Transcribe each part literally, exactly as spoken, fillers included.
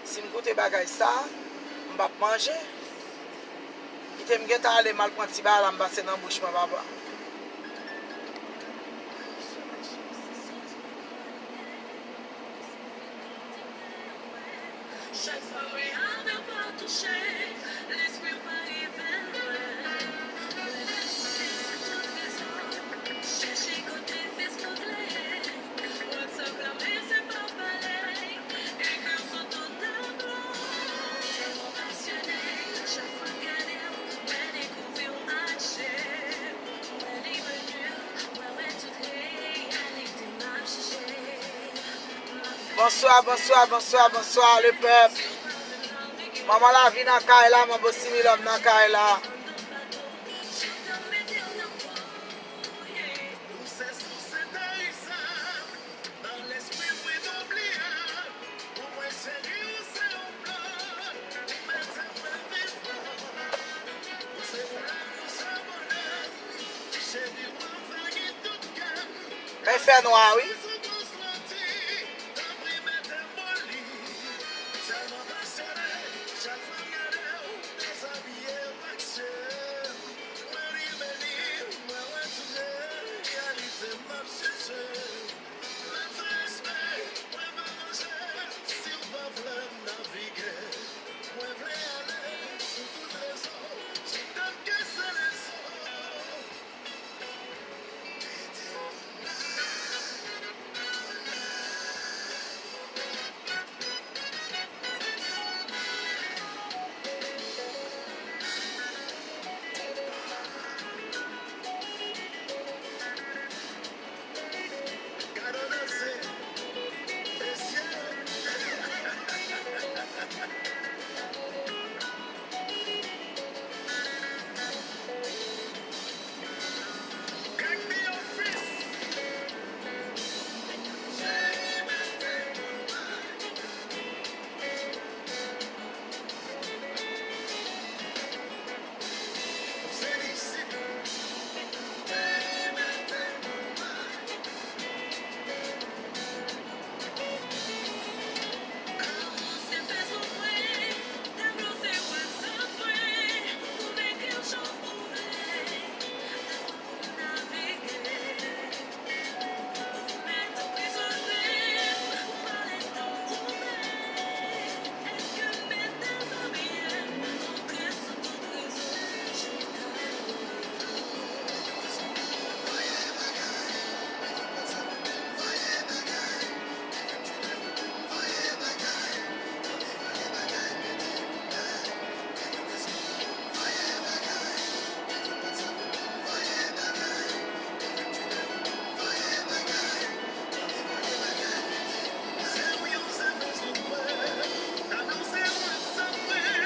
Si m goute bagay sa, m p ap manje. Kite m gentan ale, m al pran ti bagay la, m pase nan bouch mwen, papa. Chak fwa m reyalize pa touche, lespri m pa rive lwen. Mwen rete sou tout rezon, chèche kote Facebook la ye. WhatsApp la, men se pa pale, ekri m sou tout tablo. Tèlman pasyone, chak fwa m gade w, mwen dekouvri w mache. Mwen li revni, mwen wè tout reyalite m ap chèche. Bonswa, bonswa, bonswa, bonswa, lepèp. Manman Lavi nan kay la, manbo Similòm nan kay la. Men fè nwa wi.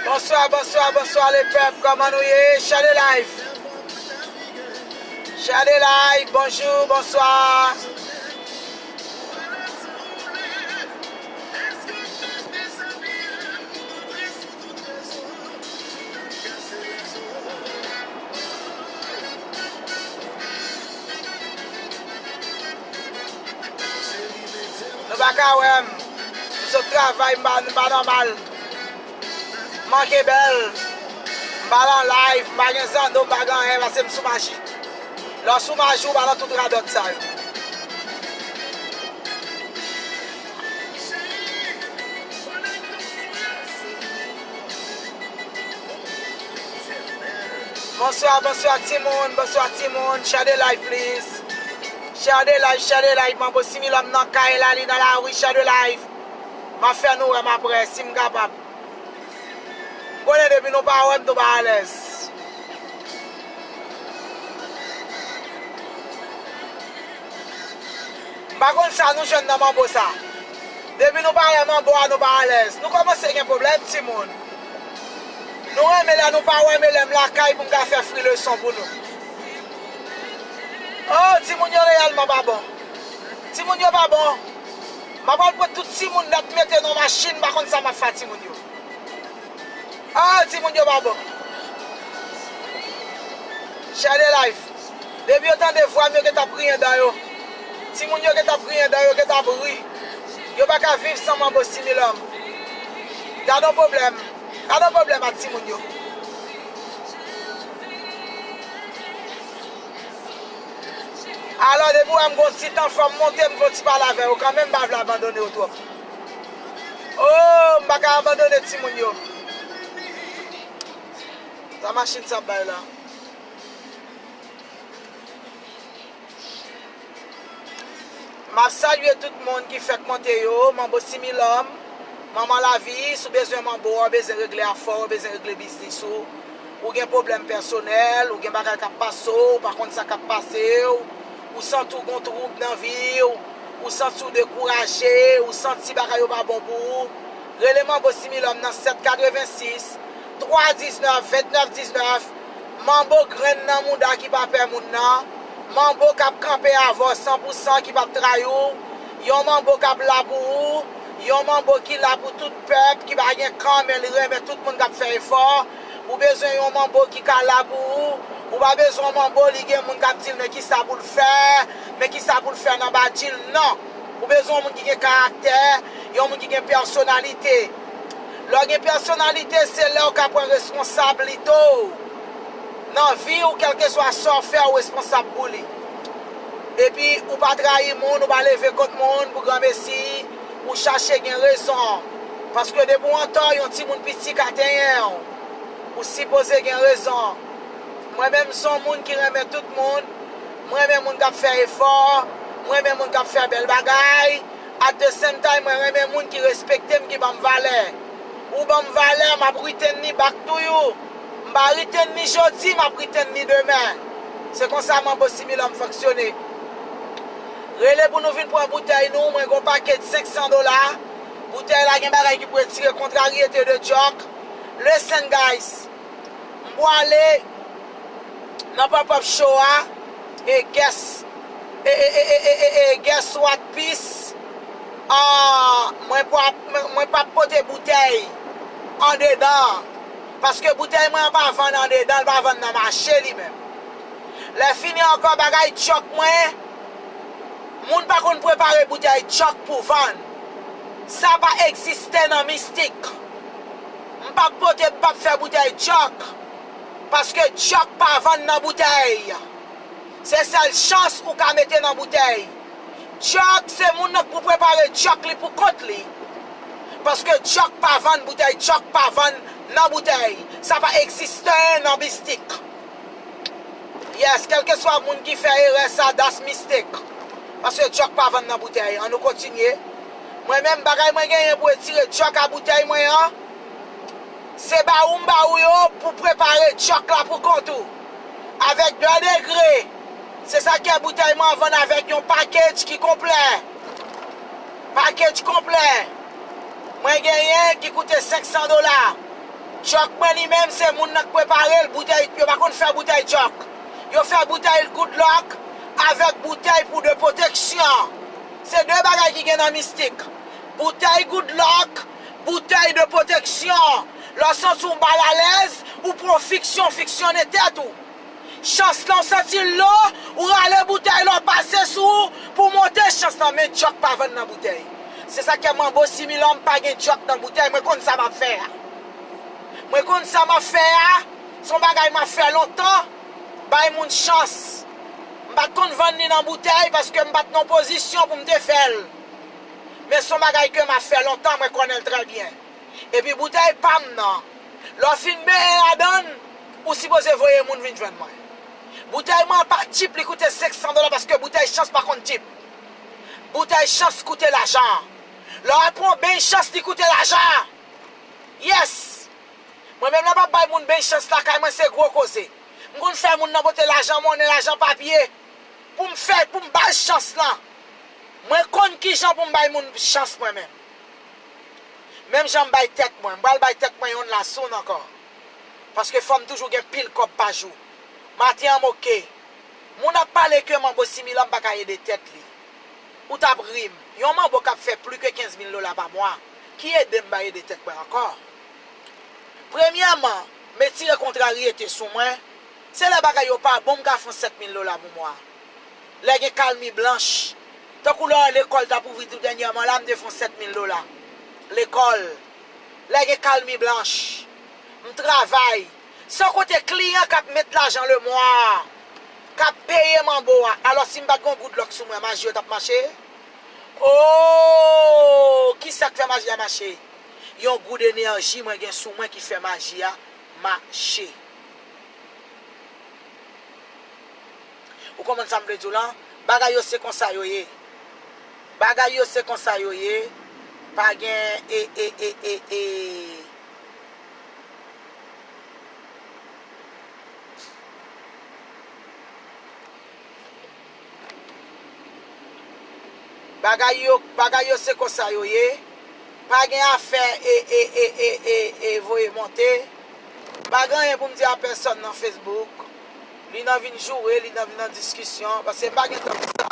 Bonswa, bonswa, bonswa lepèp, kòman nou ye? Share the live. Share the live, bonjou, bonswa. Nou pa ka wè m. M sot travay, m pa, m pa nòmal. M manke bèl. M pa nan live, m pa gen zanno, m pa gen anyen, paske m sou maji. Lè w sou maji, w pa nan tout radòt sa yo. Bonswa, bonswa timoun, bonswa timoun. Share the live, please. Share the live, share the live. Manbo Similòm nan kay la, li nan lari, share the live. M ap fè nou wè m aprè, si m kapab. M konnen depi nou pa wè m, nou pa alèz. M pa konn sa nou jwenn nan manbo sa. Depi nou pa wè manbo a, nou pa alèz. Nou kòmanse gen pwoblèm, timoun. Nou renmen lè nou pa wè, men lè m lakay pou m ka fè fri leson pou nou. Oh, timoun yo reyèlman pa bon. Timoun yo pa bon. M apral pran tout timoun nèt mete nan machin, m pa konn sa m ap fè a timoun yo. Ah, timoun yo pa bon. Share the live. Depi yo tande vwa m, yo gentan ap griyen dan yo. Timoun yo gentan ap griyen dan yo, gentan ap ri. Yo pa ka viv san manbo Similòm. Gade yon pwoblèm. Gade yon pwoblèm ak timoun yo. Alò, depi w wè m gon ti tan, fò m monte, m fè yon ti pale avè yo kanmenm, m pa vle abandone yo twòp. Oh, m pa ka abandone timoun yo. Sa machin sa ap bay la. M ap salye tout moun ki fèk monte yo, Manbo Similòm, Manman Lavi, si w bezwen manbo, w bezwen regle afè w, w bezwen regle biznis ou, ou gen pwoblèm pèsonèl, ou gen bagay k ap pase w, ou pa konn sa k ap pase w, ou santi w gon twoub nan vi w, ou santi w dekouraje, ou santi bagay yo pa bon pou ou, rele Manbo Similòm nan sèt katrevensis, twa diznèf, vennèf diznèf, manbo grenn nan mouda ki pa pè moun nan, manbo k ap kanpe avè w san pou san ki p ap trayi w, yon manbo k ap la pou ou, yon manbo ki la pou tout pèp, ki pa gen kan men li renmen tout moun k ap fè efò, ou bezwen yon manbo ki ka la pou ou, ou pa bezwen yon manbo li gen moun k ap di l men kisa pou l fè, men kisa pou l fè nan badji l, non. Ou bezwen yon moun ki gen karaktè, yon moun ki gen pèsonalite. Lè w gen pèsonalite, se lè w ka pran responsablite w nan vi w, kèlkeswa sa w fè, ou responsab pou li. Epi, ou pa trayi moun, ou pa leve kont moun pou granmesi, ou chache gen rezon. Paske depi w antò, yon timoun piti ka tenyen w. Ou sipoze gen rezon. Mwen menm, m se yon moun ki renmen tout moun. Mwen renmen moun k ap fè efò. Mwen renmen moun k ap fè bèl bagay. At the same time, mwen renmen moun ki respekte m, ki ban m valè. Ou ban m valè, m ap return li back to you. M pa return li jodi, m ap return li demen. Se konsa Manbo Similòm fonksyone. Rele pou nou vin pran boutèy nou, mwen gon pakèt senk san dola. Boutèy la gen bagay ki pou retire kontraryete de djòk. Listen, guys. M pwale nan pop up show a, e guess, e, e, e, e, e, e, e, guess what, peace? Ah, mwen p ap, mwen, mwen p ap pote boutèy andedan. Paske boutèy mwen an pa vann andedan, l pa vann nan mache li menm. Lè fini ankò, bagay djòk mwen, moun pa konn prepare boutèy djòk pou vann. Sa pa egziste nan mistik. M p ap pote, m p ap fè boutèy djòk. Paske djòk pa vann nan boutèy. Se sèl chans ou ka mete nan boutèy. Djòk, se moun nan k pou prepare djòk li pou kont li. Paske djòk pa vann, boutèy djòk pa vann nan boutèy. Sa pa egziste nan mistik. Yes, kèlkeswa moun ki fè erè sa, that's mistake. Paske djòk pa vann nan boutèy. Ann nou kontinye. Mwen menm, bagay mwen genyen pou retire djòk a boutèy mwen an, se ba ou m ba ou yo pou prepare djòk la pou kont ou. Avèk de degre. Se sa k fè boutèy mwen an vann avèk yon package ki konplè. Package konplè. Mwen genyen ki koute senk san dola. Djòk mwen li menm, se moun nan k prepare l, boutèy, yo pa konn fè boutèy djòk. Yo fè boutèy good luck avèk boutèy pou de pwoteksyon. Se de bagay ki gen nan mistik. Boutèy good luck, boutèy de pwoteksyon. Lè w santi w mal alèz, ou pran fiksyon, fiksyone tèt ou. Chans lan w santi l lo, ou rale boutèy la w pase sou ou pou monte chans lan, men djòk pa vann nan boutèy. Se sa k fè Manbo Similòm pa gen djòk nan boutèy, mwen konn sa m ap fè a. Mwen konn sa m ap fè a, se yon bagay m ap fè lontan, bay moun chans. M pa t konn vann li nan boutèy paske m pa t nan pozisyon pou m te fè l. Men se yon bagay ke m ap fè lontan, mwen konnen l trè byen. Epi boutèy pa m nan, lè w fin benyen ladan l, ou sipoze voye moun vin jwenn mwen. Boutèy mwen an pa cheap, li koute senk san dola paske boutèy chans pa konn cheap. Boutèy chans koute lajan. Lè w al pran yon beny chans, li koute lajan. Yes! Mwen menm lè m ap bay moun beny chans lakay mwen, se gwo koze. M konn fè moun nan pote lajan monnen, lajan papye. Pou m fè, pou m ba l chans lan. Mwen konn kijan pou m bay moun chans mwen menm. Menm jan m bay tèt mwen, m pral bay tèt mwen yonn la soon ankò. Paske fò m toujou gen pil kòb pa jou. Maten an m oke. Moun ap pale ke Manbo Similòm pa ka ede tèt li. Ou t ap ri m. Yon manbo k ap fè plis ke kenz mil dola pa mwa, ki ede m bay ede tèt mwen ankò. Premyèman, m etire kontraryete sou mwen. Se lè bagay yo pa bon m ka fè yon sèt mil dola pou mwa. Lè gen kalmi blanch. Tankou lè lekòl t ap ouvri tou dènyèman la, m te fè yon sèt mil dola. Lekòl. Lè gen kalmi blanch, m travay. San konte kliyan k ap met lajan lemwa a, k ap peye manbo a. Alò, si m pa t gen yon goud lòk sou mwen, maji yo t ap mache? Oh! Ki sa k fè maji a mache? Yon goud enèji mwen gen sou mwen ki fè maji a mache. Ou konprann sa m vle di w lan? Bagay yo se konsa yo ye. Bagay yo se konsa yo ye. Pa gen e, e, e, e, e. Bagay yo, bagay yo se konsa yo ye. Pa gen afè e, e, e, e, e, e voye monte. M pa gen anyen pou m di a pèsòn nan Facebook. Li nan vin joure, li nan vin nan diskisyon. Paske m pa gen tan pou sa.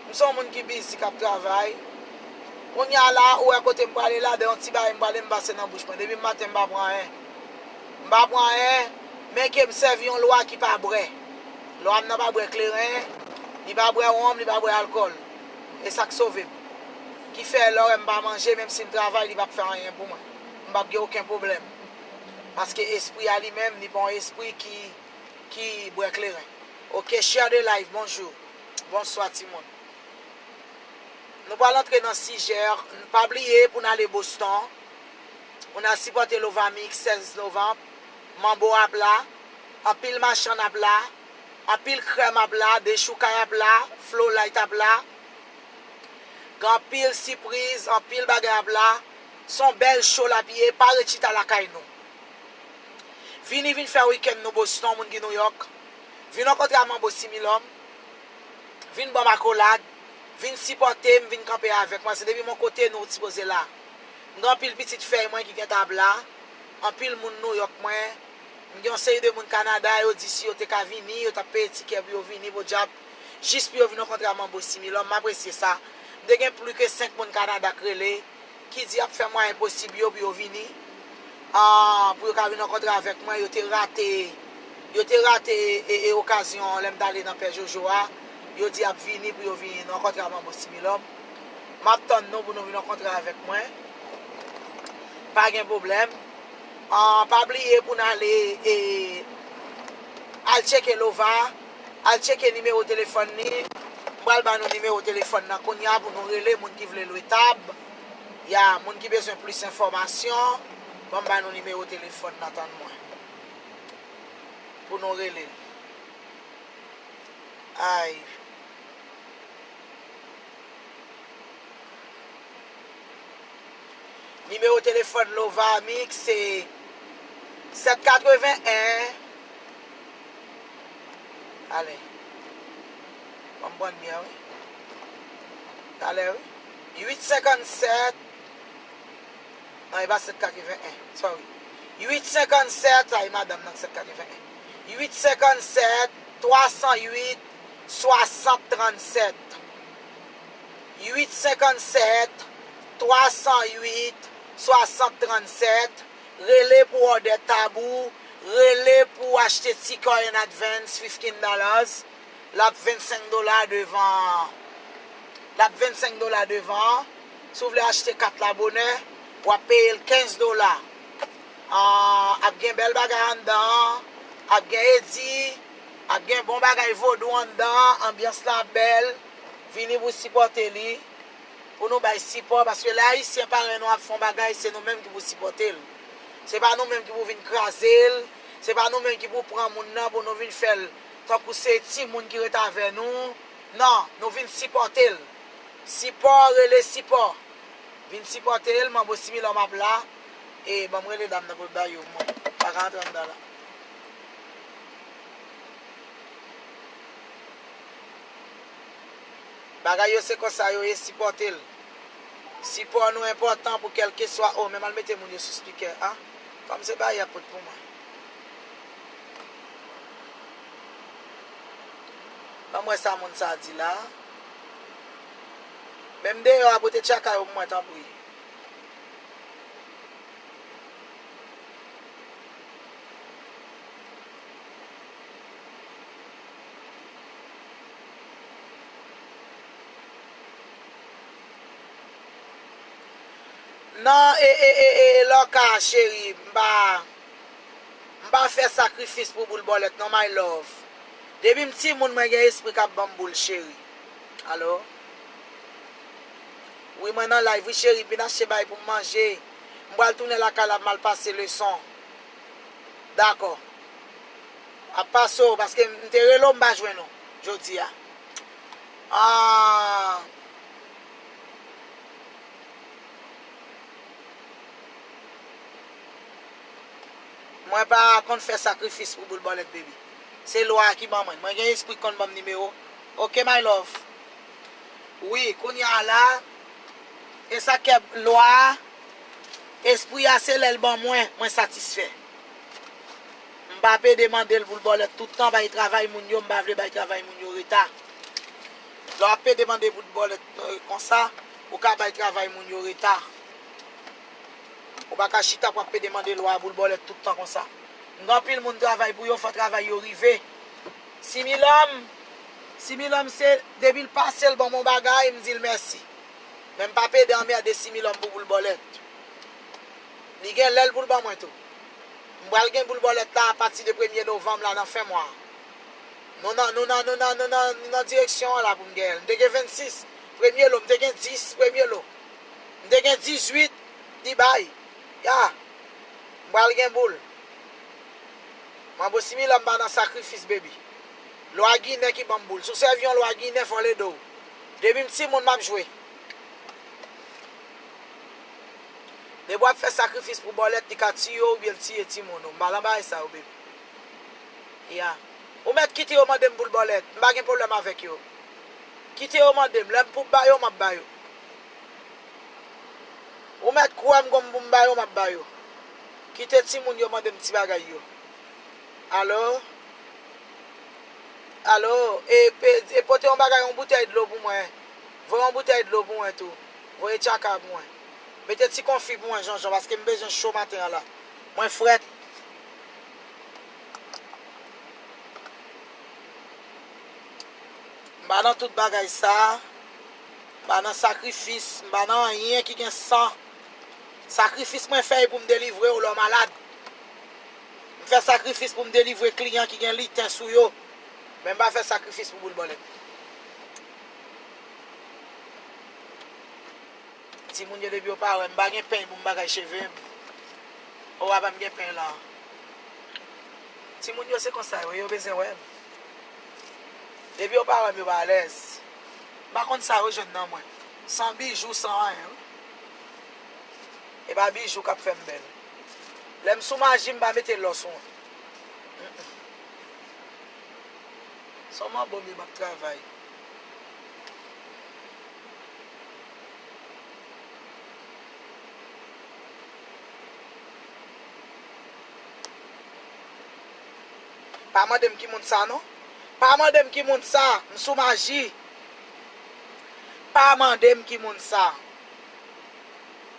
M se yon moun ki bizi, k ap travay. Kounye a la, ou wè kote m prale la, de yon ti bagay m prale, m pase nan bouch mwen. Depi maten, m pa pran anyen. M pa pran anyen, men ke m sèvi yon lwa ki pa bwè. Lwa m nan pa bwè kleren, li pa bwè wonm, li pa bwè alkòl. E sa k sove m. Ki fè, lè w wè m pa manje, menm si m travay, li p ap fè anyen pou mwen. M p ap gen okenn pwoblèm. Paske espri a li menm, li pa yon espri ki, ki bwè kleren. Ok, share the live, bonjou. Bonswa, timoun. Nou pral antre nan sijè, pa bliye pou n ale Boston. Pou n al sipòte Lovamix sèz novanm. Manbo ap la, anpil machann ap la, anpil krèm ap la, dechoukay ap la, Flow Light ap la. Gen anpil sipriz, anpil bagay ap la. Se yon bèl show l ap ye, pa ret chita lakay nou. Vini vin fè wikenn nou Boston, moun ki Nouyòk. Vin rankontre a Manbo Similòm. Vin ban m akolad. Vin sipòte m, vin kanpe avèk mwen. Se depi m yon kote nou sipoze la. M gen anpil pitit fèy mwen ki gentan ap la. Anpil moun Nouyòk mwen. M gen yon seri de moun Kanada, yo di si yo te ka vini, yo t ap peye tikè pou yo vini, podyab. Jis pou yo vin rankontre a Manbo Similòm. M apresye sa. M te gen plis ke senk moun Kanada k rele. Ki di y ap fè mwayen posib yo pou yo vini, ah, pou yo ka vin rankontre avèk mwen. Yo te rate, yo te rate e, e okazyon lè m t ale nan Pè Jojo a. Yo di y ap vini pou yo vin rankontre a Manbo Similòm. M ap tann nou pou nou vin rankontre avèk mwen. Pa gen pwoblèm. Ah, pa bliye pou n ale, e, al tcheke Lova. Al tcheke nimewo telefòn li. M pral ba nou nimewo telefòn nan kounye a pou nou rele moun ki vle lwe tab. Ya, moun ki bezwen plis enfòmasyon, ban m ba nou nimewo telefòn nan, tann mwen. Pou nou rele l. Ay. Nimewo telefòn Lova Mix se sèt katreven en. Ale. Ban m pran byen, wi. Talè, wi. Uit senkannsèt. Non, e pa sèt katreven en. Sorry. Uit senkannsèt, sa e madanm nan, sèt katreven en. Uit senkannsèt, twa san uit, swasant trannsèt. Uit senkannsèt, twa san uit, swasant trannsèt. Rele pou òdè tab ou. Rele pou achte tikè in advance, fifteen dollars. L ap vennsenk dola devan, l ap vennsenk dola devan. Si w vle achte kat la bonè, w ap peye l kenz dola. Ah, ap gen bèl bagay anndan an, ap gen edi, ap gen bon bagay vodou anndan an, anbyans la ap bèl. Vini pou sipòte li, pou nou bay sipò, paske lè Ayisyen parèy nou ap fè yon bagay, se nou menm ki pou sipòte l. Se pa nou menm ki pou vin kraze l, se pa nou menm ki pou pran moun nan pou nou vin fè l tankou se timoun ki ret avè nou. Non, nou vin sipòte l. Sipò rele sipò. Vin sipòte l, Manbo Similòm ap la. E ban m rele dam nan pou l bay yo mwen. Pa ka antre anndan la. Bagay yo se konsa yo ye, sipòte l. Sipò nou enpòtan pou kèlkeswa, oh, men m al mete moun yo sou spikè a. Kòm se bay a pot pou mwen. Ban m wè sa moun sa a di la. Menm deyò a, pote tchaka yo pou mwen, tanpri. Non, e, e, e, e, Lòka, cheri, m pa, m pa fè sakrifis pou boul bòlèt, non, my love. Depi m timoun, mwen gen espri k ap ban m boul, cheri. Alo? Wi, mwen nan live, wi, cheri, m vin achte bagay pou m manje. M pral tounen lakay la, m al pase leson. Dakò. Ap pase w, paske m te rele w, m pa jwenn ou jodi a. Ah. Mwen pa konn fè sakrifis pou boul bòlèt, baby. Se lwa a ki ban mwen. Mwen gen espri k konn ban m nimewo. Ok, my love. Wi, kounye a la, e sa k lwa a, espri a se lè l ban mwen, mwen satisfè. M pa pede mande l boul bòlèt tout tan, bay travay moun yo, m pa vle bay travay moun yo reta. Lè w ap pede mande boul bòlèt, euh, konsa, ou ka bay travay moun yo reta. Ou pa ka chita pou ap pede mande lwa boul bòlèt tout tan konsa. M gen anpil moun travay pou yo, fò travay yo rive. Similòm, Similòm se, depi l pase l ban m yon bagay, m di l mèsi. Men m p ap ede anmède Similòm pou boul bòlèt. Li gen lè l pou l ban mwen tou. M pral gen boul bòlèt la apati de premye novanm la nan fen mwa a. Nou nan, nou nan, nou nan, nou nan, nou nan direksyon an la pou m gen l. M te gen vennsis, premye lo, m te gen dis, premye lo. M te gen dizuit, li bay. Ya. M pral gen boul. Manbo Similòm pa nan sakrifis, baby. Lwa Ginen ki ban m boul. Si w sèvi yon lwa Ginen, fò l ede w. Depi m timoun, m ap jwe. Depi w ap fè sakrifis pou bòlèt, li ka tiye w oubyen l tiye timoun ou. M pa nan bagay sa yo, baby. Ya. Ou mèt kite yo mande m boul bòlèt. M pa gen pwoblèm avèk yo. Kite yo mande m. Lè m pou ba yo, m ap ba yo. Ou mèt kwè m gon pou m ba yo, m ap ba yo. Kite timoun yo mande m ti bagay yo. Alo? Alo? E, e, e pote yon bagay, yon boutèy dlo pou mwen. Voye yon boutèy dlo pou mwen tou. Voye tchaka pou mwen. Mete ti konfi pou mwen, Jonjon, paske m bezwen cho maten an la. Mwen frèt. M pa nan tout bagay sa. M pa nan sakrifis. M pa nan anyen ki gen san. Sakrifis mwen fè e pou m delivre w lè w malad. M fè sakrifis pou m delivre kliyan ki gen liten sou yo. Men m pa fè sakrifis pou boul bòlèt. Timoun yo depi yo pa wè m, m pa gen peny pou m bagay cheve m. Ou a pa m gen peny la. Timoun yo se konsa yo ye, yo bezwen wè m. Depi yo pa wè m, yo pa alèz. M pa konn sa yo jwenn nan mwen. San bijou, san anyen, wi. E pa bijou k ap fè m bèl. Lè m sou maji, m pa mete lò sou mwen. Mm, mm. Sèlman bon, m ap travay. Pa mande m ki moun sa, non. Pa mande m ki moun sa. M sou maji. Pa mande m ki moun sa.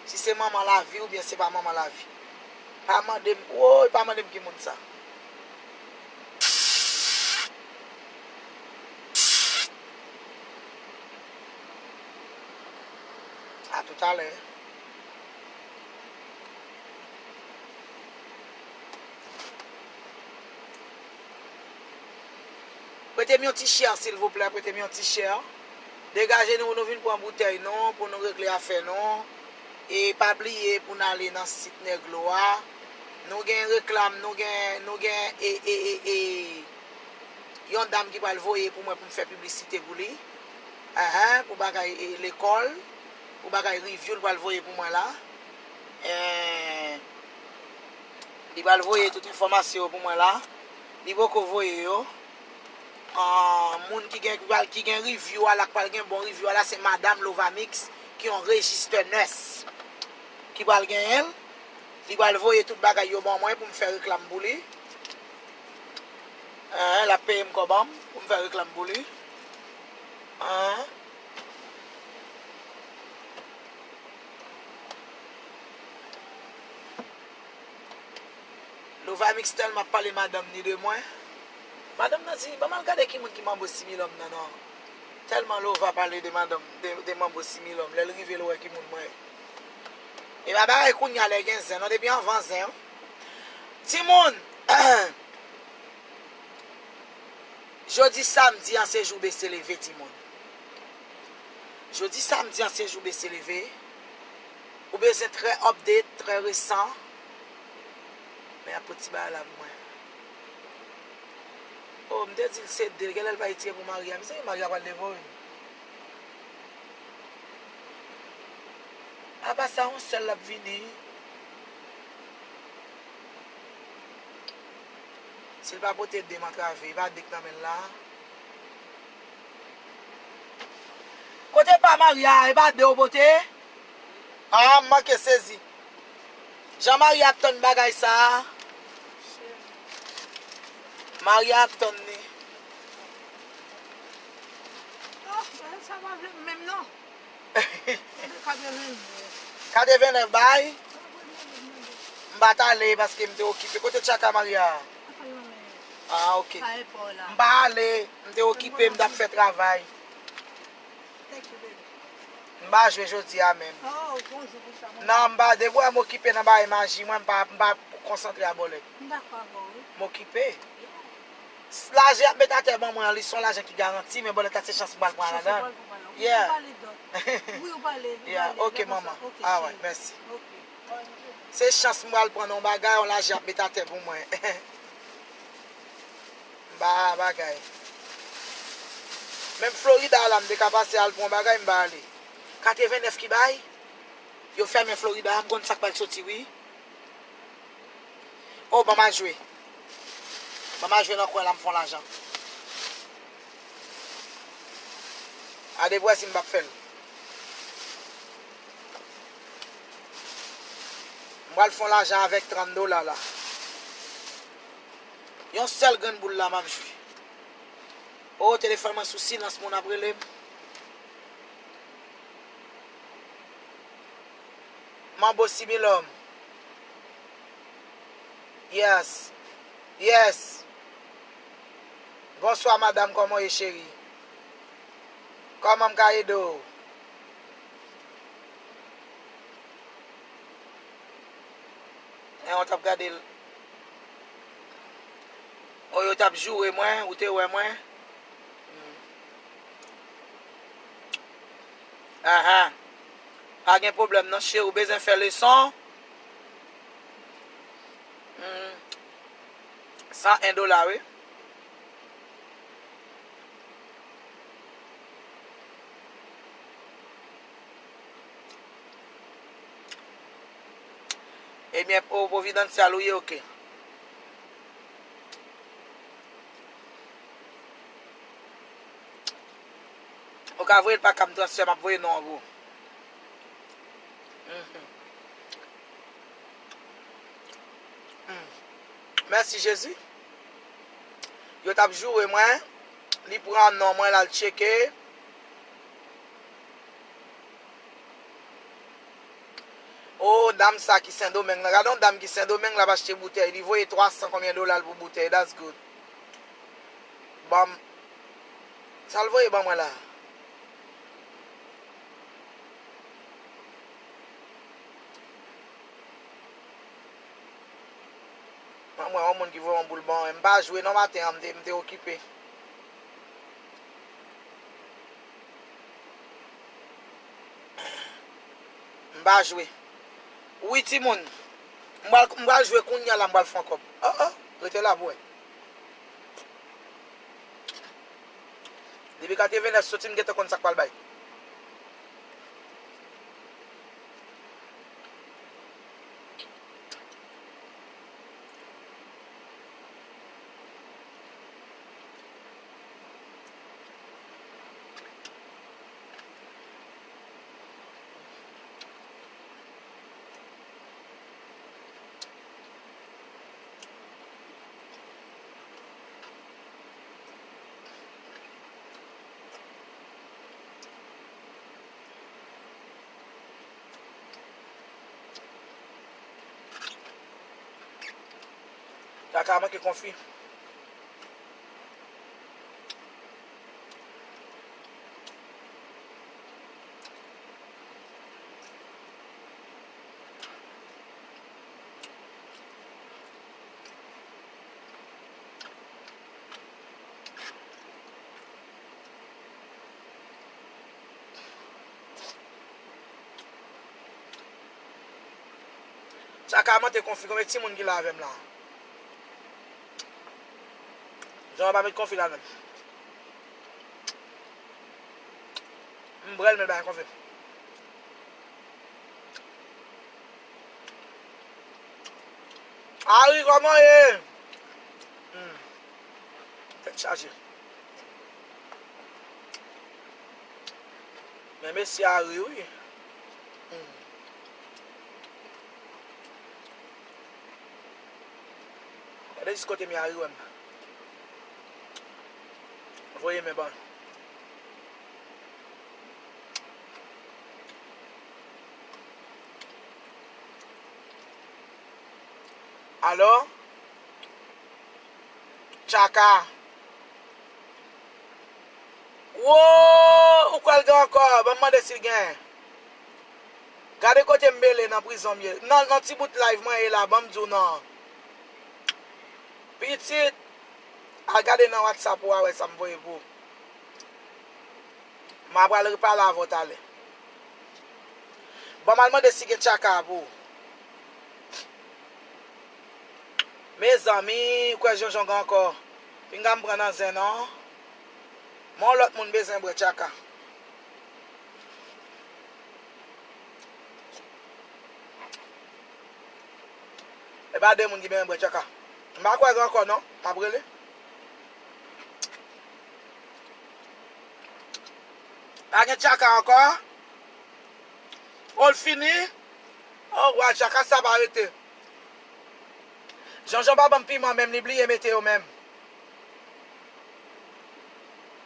Si se manman lavi oubyen se pa manman lavi. Pa mande m, woy, pa mande m ki moun sa. A toutalè. Prete m yon ti share, silvouplè, prete m yon ti share. Degaje nou, nou vin pran boutèy nou, pou nou regle afè nou. E pa bliye pou n ale nan sit Nèglo a. Nou gen reklam, nou gen, nou gen, e, e, e, e, yon dam ki pral voye pou mwen pou m fè piblisite pou li. Enhen, pou bagay, e, lekòl, pou bagay review, l pral voye pou mwen la. Eh, li pral voye tout enfòmasyon yo pou mwen la. Li poko voye yo. Ah, moun ki gen, ki pral, ki gen review a la, k pral gen bon review a la, se Madam Lovamix, ki yon rejistè nès, ki pral genyen l. Li pral voye tout bagay yo ban mwen pou m fè reklam pou li. Enhen, l ap peye m kòb an m pou m fè reklam pou li. Enhen. Lovamix tèlman ap pale madanm ni de mwen. Madanm nan di, "Ban m al gade ki moun ki manbo Similòm nan, non." Tèlman Lova pale de madanm, de, de manbo Similòm, lè l rive, l wè ki moun mwen ye. E pa bagay kounye a lè gen zen, non, depi anvan zen, wi. Timoun, jodi samdi an se jou bese leve, timoun. Jodi samdi an se jou bese leve. Ou bezwen trè update, trè resan. Men y ap pot ti bagay la pou mwen. Oh, m te di l se de l, genlè l pa retire pou Maria. Mezanmi, Maria pral devore m. Apa sa, yon sèl l ap vini. Si l pa pote de m antrave, e pa de k nan men l la. Kote pa Maria, e pa de w pote? Ah, m manke sezi. Jan Maria ap tann bagay sa a. Maria ap tann li. Ah, sa pa vle menm non. Katrevenn nèf. Katrevenn nèf bay? M pa t ale paske m te okipe. Kote tchaka Maria a? Ah, ok. M pa ale, m te okipe, m t ap fè travay. M pa jwe jodi a menm. Non, m pa, depi w wè m okipe nan bagay maji mwen, m pa, m pa konsantre a bòlèt. M okipe. Lajan y ap met atè ban mwen an, li se yon lajan ki garanti, men bòlèt la se chans m pral pran ladan l. Yeah. Yeah, ok, manman. Alright, mèsi. Se chans m pral pran nan yon bagay, yon lajan y ap met atè pou mwen. M pa bagay. Menm Florida la, m te ka pase al pran yon bagay, m pa ale. Katrevenn nèf ki bay? Yo fèmen Florida, m konn sa k pral soti, wi. Oh, ban m al jwe. Ban m al jwe nan kwen la, m fè yon lajan. A depi w wè si m p ap fè l. M pral fè yon lajan avèk trant dola la. Yon sèl grenn boul la, m ap jwe. Oh, telefòn mwen sou silans, moun ap rele m. Manbo Similòm. Yes. Yes. Bonswa, madanm, kòman w ye, cheri? Kòman m ka ede w? Lè w t ap gade l. O, yo t ap joure mwen, ou te wè mwen. Hmm. Aha. Pa gen pwoblèm non, cheri, ou bezwen fè leson? Hmm. San en dola, wi. Ebyen, o Providencial ou ye, oke. Ou ka voye l pa carte transfert, m ap voye non an pou ou. Mhm. Hmm. Mèsi, Jezi. Yo t ap joure mwen. Li pran non mwen, l al tcheke. O, dam sa ki Sendomeng lan. Gade yon dam ki Sendomeng, l ap achte boutèy. Li voye twa san konbyen dola l pou boutèy. That's good. Ban m. Sa l voye ban mwen la? Ban mwen yon moun ki voye yon boul ban mwen. M pa jwe non maten an, m te, m te okipe. M pa jwe. Wi, timoun. M pral, m pral jwe kounye a la, m pral fè yon kòb. Oh, oh, rete la pou wè. Depi katrevenn nèf soti, m gentan konn sa k pral bay. Kaka manke konfi. Tchaka, mete konfi, konbyen timoun ki la avè m la? Jan pa met konfi la menm. M bwè l, men bay konfi. Ari, kòman ye? Hmm. Tèt chaje. Men mesye a ri wi. Hmm. Gade jis kote mi a ri wè m. Voye men ban. Alò? Tchaka. Wo! Ou kwè l gen ankò? Ban m mande si l gen. Gade kote m mele nan prizon m ye. Nan, nan ti bout live mwen ye la, ban m di w non. Pitit, al gade nan WhatsApp ou a wè sa m voye pou ou. M a pral repale avè w talè. Ban m al mande si gen tchaka pou ou. Mezanmi, ou kwè Jonjon gen ankò? Pinga m pran nan zen non. Men yon lòt moun bezwen bwè tchaka. E pa de moun ki bezwen bwè tchaka. M pa kwè gen ankò non. M ap rele. Pa gen tchaka ankò? O, l fini? O wa, tchaka sa pa rete. Jonjon pa ban m piman menm, li bliye mete yo menm.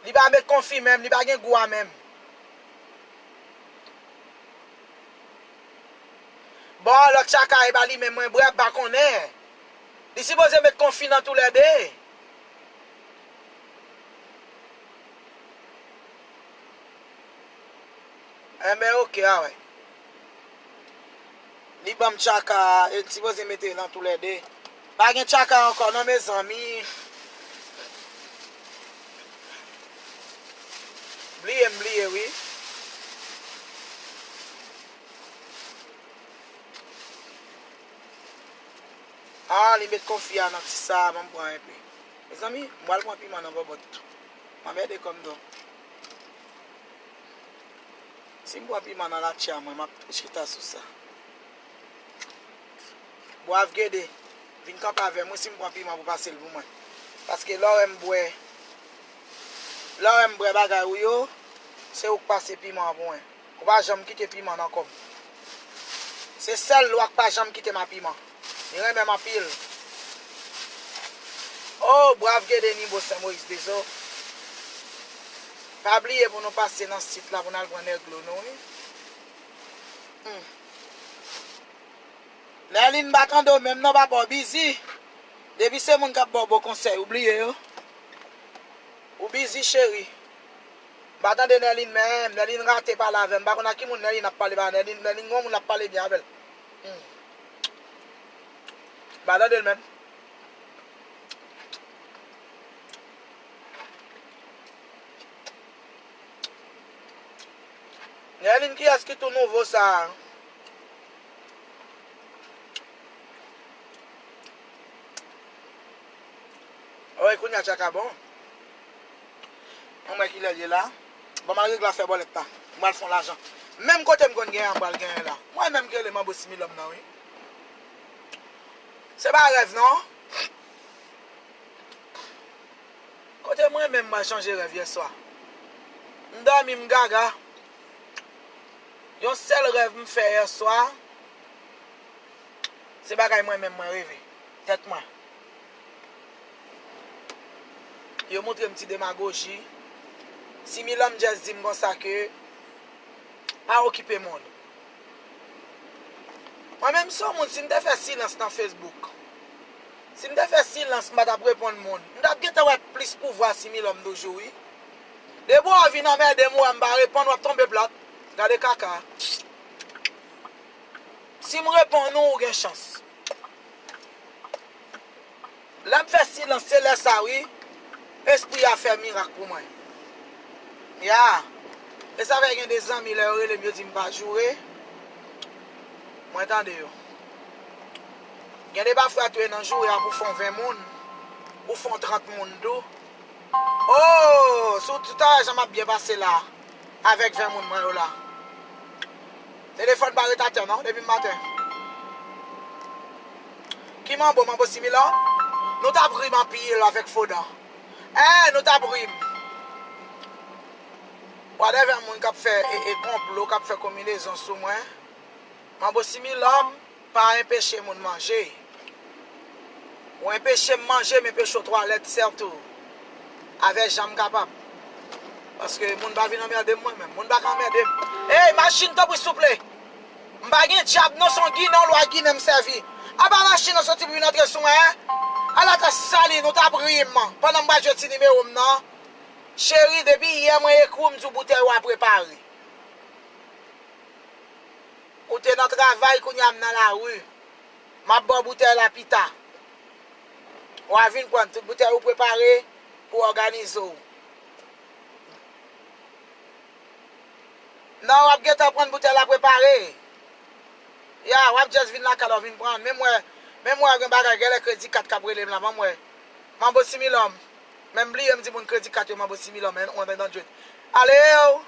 Li pa met konfi menm, li pa gen gou a menm. Bon, lòt tchaka e pa li menm mwen bwè, m pa konnen. Li sipoze met konfi nan toulède. Enben, oke, a wè. Li ban m tchaka, e sipoze mete nan toulède. Pa gen tchaka ankò non, mezanmi. Bliye m bliye, wi. Ah, li met konfi a nan ti sa a, ban m pran enpe. Mezanmi, m pral pran piman nan bòbòt tou. M anmède kò m non. Si m pran piman nan latcha mwen, m ap chita sou sa. Bwav Gede, vin kanpe avè m wi si m pran piman pou pase l pou mwen. Paske lè w wè m bwè, lè w wè m bwè bagay ou yo, se ou k pase piman an pou mwen. Ou pa janm kite piman nan kò m. Se sèl lwa k pa janm kite m a piman. Li renmen m anpil. Oh, bwav Gede Nibo Sen Moyiz Dezo. Pa bliye pou nou pase nan sit la pou n al pran nèglo nou, wi. Hmm. Nèlin pa tande w menm non, papa, w bizi. Depi se moun k ap ba w bon konsèy, ou bliye yo. Ou bizi, cheri. M pa tande Nèlin menm. Nèlin rate pale avè m. M pa konn ak ki moun Nèlin ap pale, pa Nèlin, Nèlin gen yon moun l ap pale byen avè l. Hmm. M pa tande l menm. Nèlin, kiyès ki tou nouvo sa a? Oy, kounye a tchaka bon. Mwen wè kilè l ye la. Bon, m al regle afè bòlèt la. M pral fè yon lajan. Menm kote m konn genyen an, m pral genyen la. Mwen menm ki rele manbo Similòm nan, wi. Se pa rèv, non. Kote mwen menm mwen chanje rèv yèswa. M dòmi, m gaga. Yon sèl rèv m fè yèswa, se bagay mwen menm mwen reve. Tèt mwen. Yo montre m ti demagoji. Similòm just di m konsa ke pa okipe moun. Mwen menm se yon moun, si m te fè silans nan Facebook, si m te fè silans, m pa t ap reponn moun, m t ap gentan wè plis pouvwa Similòm toujou, wi. Depi w vin anmède m, ou wè m pa reponn, w ap tonbe plat. Gade kaka. Si m reponn ou, ou gen chans. Lè m fè silans, se lè sa wi, espri a fè mirak pou mwen. Ya. E sa fè gen de zanmi, lè yo rele m, yo di m pa joure. Mwen tande yo. Gen de pafwa tou e nan joure a pou fè yon ven moun, ou fè yon trant moun tou. Oh, sou tout a jan m ap byen pase la, avèk ven moun mwen yo la. Telefòn pa ret atè non, depi maten. Ki manbo, manbo Similòm? Nou t ap ri m anpil avèk Fodan. Eh, nou t ap ri m. Wadèvè moun k ap fè e, e konplo, k ap fè konbinezon sou mwen. Manbo Similòm pa enpeche moun manje. Ou enpeche m manje, m enpeche w twalèt sètou. Avè jan m kapab. Paske moun pa vin anmède m mwen menm. Moun pa ka anmède m. Ey, machin, tanpri, souple! M pa gen djab non, se yon ginen, yon lwa ginen m sèvi. Apa machin nan soti pou vin antre sou mwen, en? Ala ta sali, nou t ap ri m pandan m pral jwe ti nimewo m nan. Cheri, depi yè mwen ekri w, m di w boutèy ou a prepare. Ou te nan travay, kounye a m nan lari. M ap ba w boutèy la pita. W a vin pran tout boutèy ou prepare pou w òganize w. Non, w ap gentan pran boutèy la prepare. Ya, w ap just vin lakay la, w vin pran. Menm wè, menm wè gen bagay, genlè kredi kat k ap rele m la, ban m wè. Manbo Similòm. Men m bliye m di moun kredi kat yo, manbo Similòm, men one hundred. Ale yo!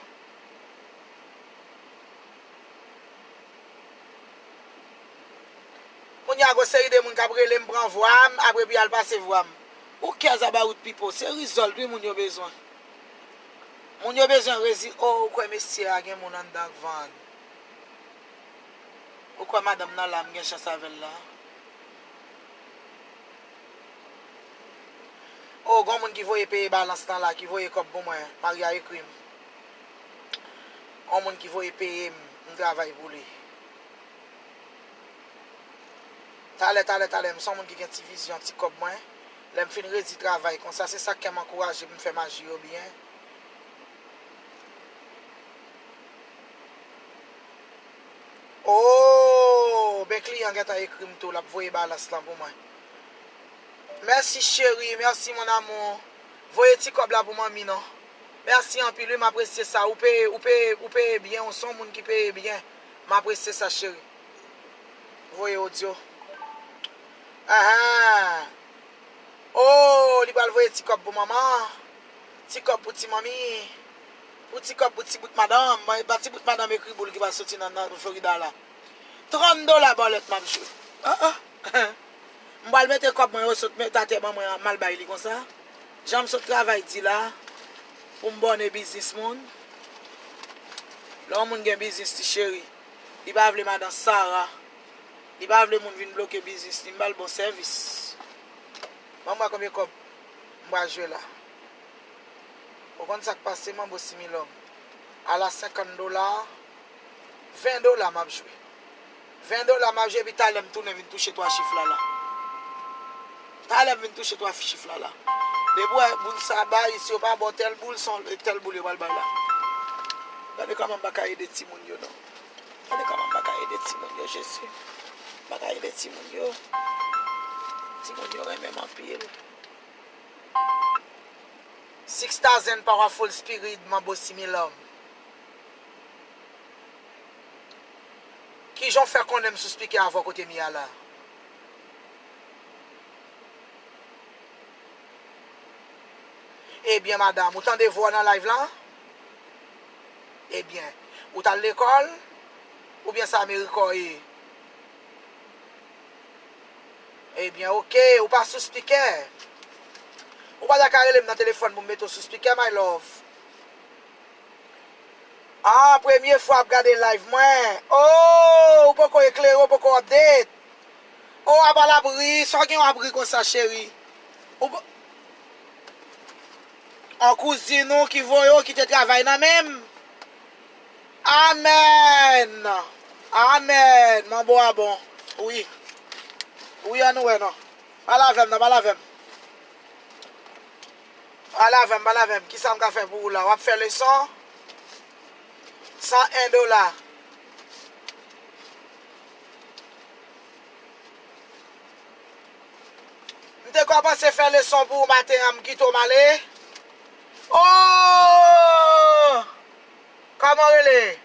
Kounye a, gon seri de moun k ap rele m, pran vwa m, apre epi al pase vwa m. Who cares about people? Se result wi moun yo bezwen. Moun yo bezwen rezi-, oh, ou kwè mesye a gen moun anndan k vann? Ou kwè madanm nan la, m gen chans avè l la? Oh, gon moun ki voye peye balans lan la, ki voye kòb pou mwen. Maria ekri m. Yon moun ki voye peye m, m travay pou li. Talè, talè, talè, m se yon moun ki gen ti vizyon, ti kòb mwen. Lè m fin redi travay konsa, se sa k fè m ankouraje pou m fè maji yo byen. Oh, ben kliyan gentan ekri m tou, l ap voye balans lan pou mwen. Mèsi cheri, mèsi mon amour. Voye ti kòb la pou manmi non. Mèsi anpil wi, m apresye sa. Ou peye, ou peye, ou peye byen, ou se yon moun ki peye byen. M apresye sa cheri. Voye odyo. Ahan. Oh, li pral voye ti kòb pou manman. Ti kòb pou ti manmi. Pou ti kòb pou ti bout madanm. Mwen, pa ti bout madanm ekri boul ki pral soti nan, nan Florida la. Trant dola bòlèt m ap jwe. Ah, ah. M pral mete kòb mwen yo sot met atè ban mwen an, m al bay li konsa. Jan m sot travay di la, pou m bòne biznis moun. Lè yon moun gen biznis li cheri, li pa vle madan Sara, li pa vle moun vin bloke biznis li, m ba l bon sèvis. Ban m wè konbyen kòb m pral jwe la. Ou konn sa k pase, manbo Similòm? Ala senkant dola, ven dola m ap jwe. Ven dola m ap jwe, epi talè m tounen vin touche twa chif la la. Talè m vin touche twa chif la la. Depi w wè moun sa bay, si yo pa ba w tèl boul, se yon tèl boul yo pral bay la. Gade kòman m pa ka ede timoun yo non. Gade kòman m pa ka ede timoun yo, Jezi. M pa ka ede timoun yo. Timoun yo renmen m anpil. Six thousand powerful spirit, manbo Similòm. Kijan w fè konnen m sou spikè avè w kote m ye a la? Ebyen, madanm, ou tande vwa w nan live lan? Ebyen, ou t al lekòl? Oubyen sa Amerika w ye? Ebyen, oke, ou pa sou spikè. Ou pa ta ka rele m nan telefòn pou m mete w sou spikè, my love? Ah, premye fwa w ap gade live mwen. Oh, ou poko eklere, ou poko update. Oh, apa l ap ri, sa w gen w ap ri konsa, cheri? Ou p-, yon kouzin ou ki voye w kite travay nan men m. Amèn. Amèn. Manbo a bon. Wi. Wi, ann wè non. Pale avè m non, pale avè m. Pale avè m, pale avè m. Kisa m ka fè pou ou la? W ap fè leson? San en dola. M te kòmanse fè leson pou ou maten an, m kite w m ale. Oh! Kòman w rele?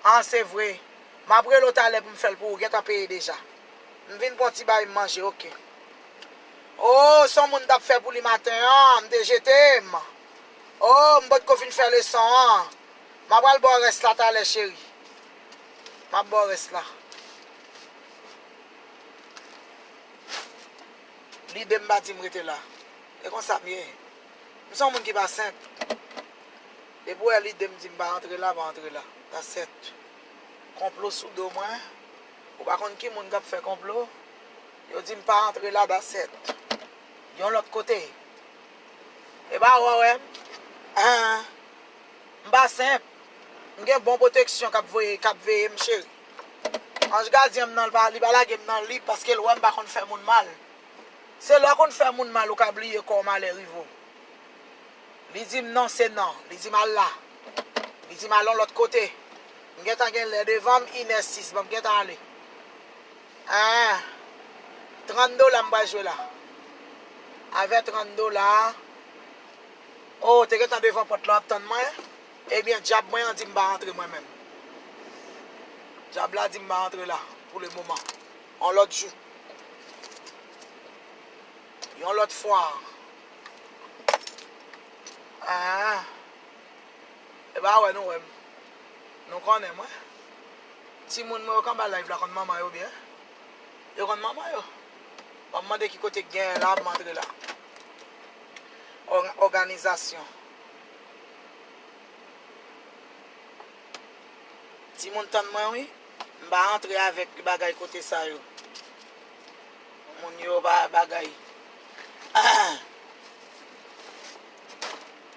Ah, se vre. M ap rele w talè pou m fè l pou ou. Gentan peye deja. M vin pran ti bay m manje, oke. O, se yon moun m t ap fè pou li maten an, m te jete m. O, m potko fin fè leson an. M ap al ba w rès la talè, cheri. M ap ba w rès la. Lide m pa di m rete la. E konsa m ye. M se yon moun ki pa senp. Depi w wè lide m di m pa antre la, pa antre la. That's it. Konplo sou do mwen. Ou pa konn ki moun k ap fè konplo. Yo di m pa antre la, that's it. Yon lòt kote. E pa wè w wè m. An. M pa senp. M gen bon pwoteksyon k ap voye, k ap veye m, cheri. Anj gadyen m nan, li pa, li pa lage m nan li paske l wè m pa konn fè moun mal. Se lè w konn fè moun mal ou ka bliye kò w, malè rive w. Li di m non, se non. Li di m al la. Li di m al yon lòt kote. M gentan gen lè devan m, inè sis, bon, m gentan ale. An, trant dola m pral jwe la. Avè trant dola, o, te gentan devan pòt la, w ap tann mwen. Ebyen, dyab mwen an di m pa antre mwen menm. Dyab la di m pa antre la, pou le moman. Yon lòt jou. Yon lòt fwa. Ah. E pa wè nou wè m. Nou konnen mwen. Timoun mwen yo k anba live la konn manman yo byen. Yo konn manman yo. W ap mande ki kote k genyen la, m antre la. Ò-, òganizasyon. Timoun tann mwen wi. M pa antre avèk bagay kote sa yo. Moun yo pa bagay.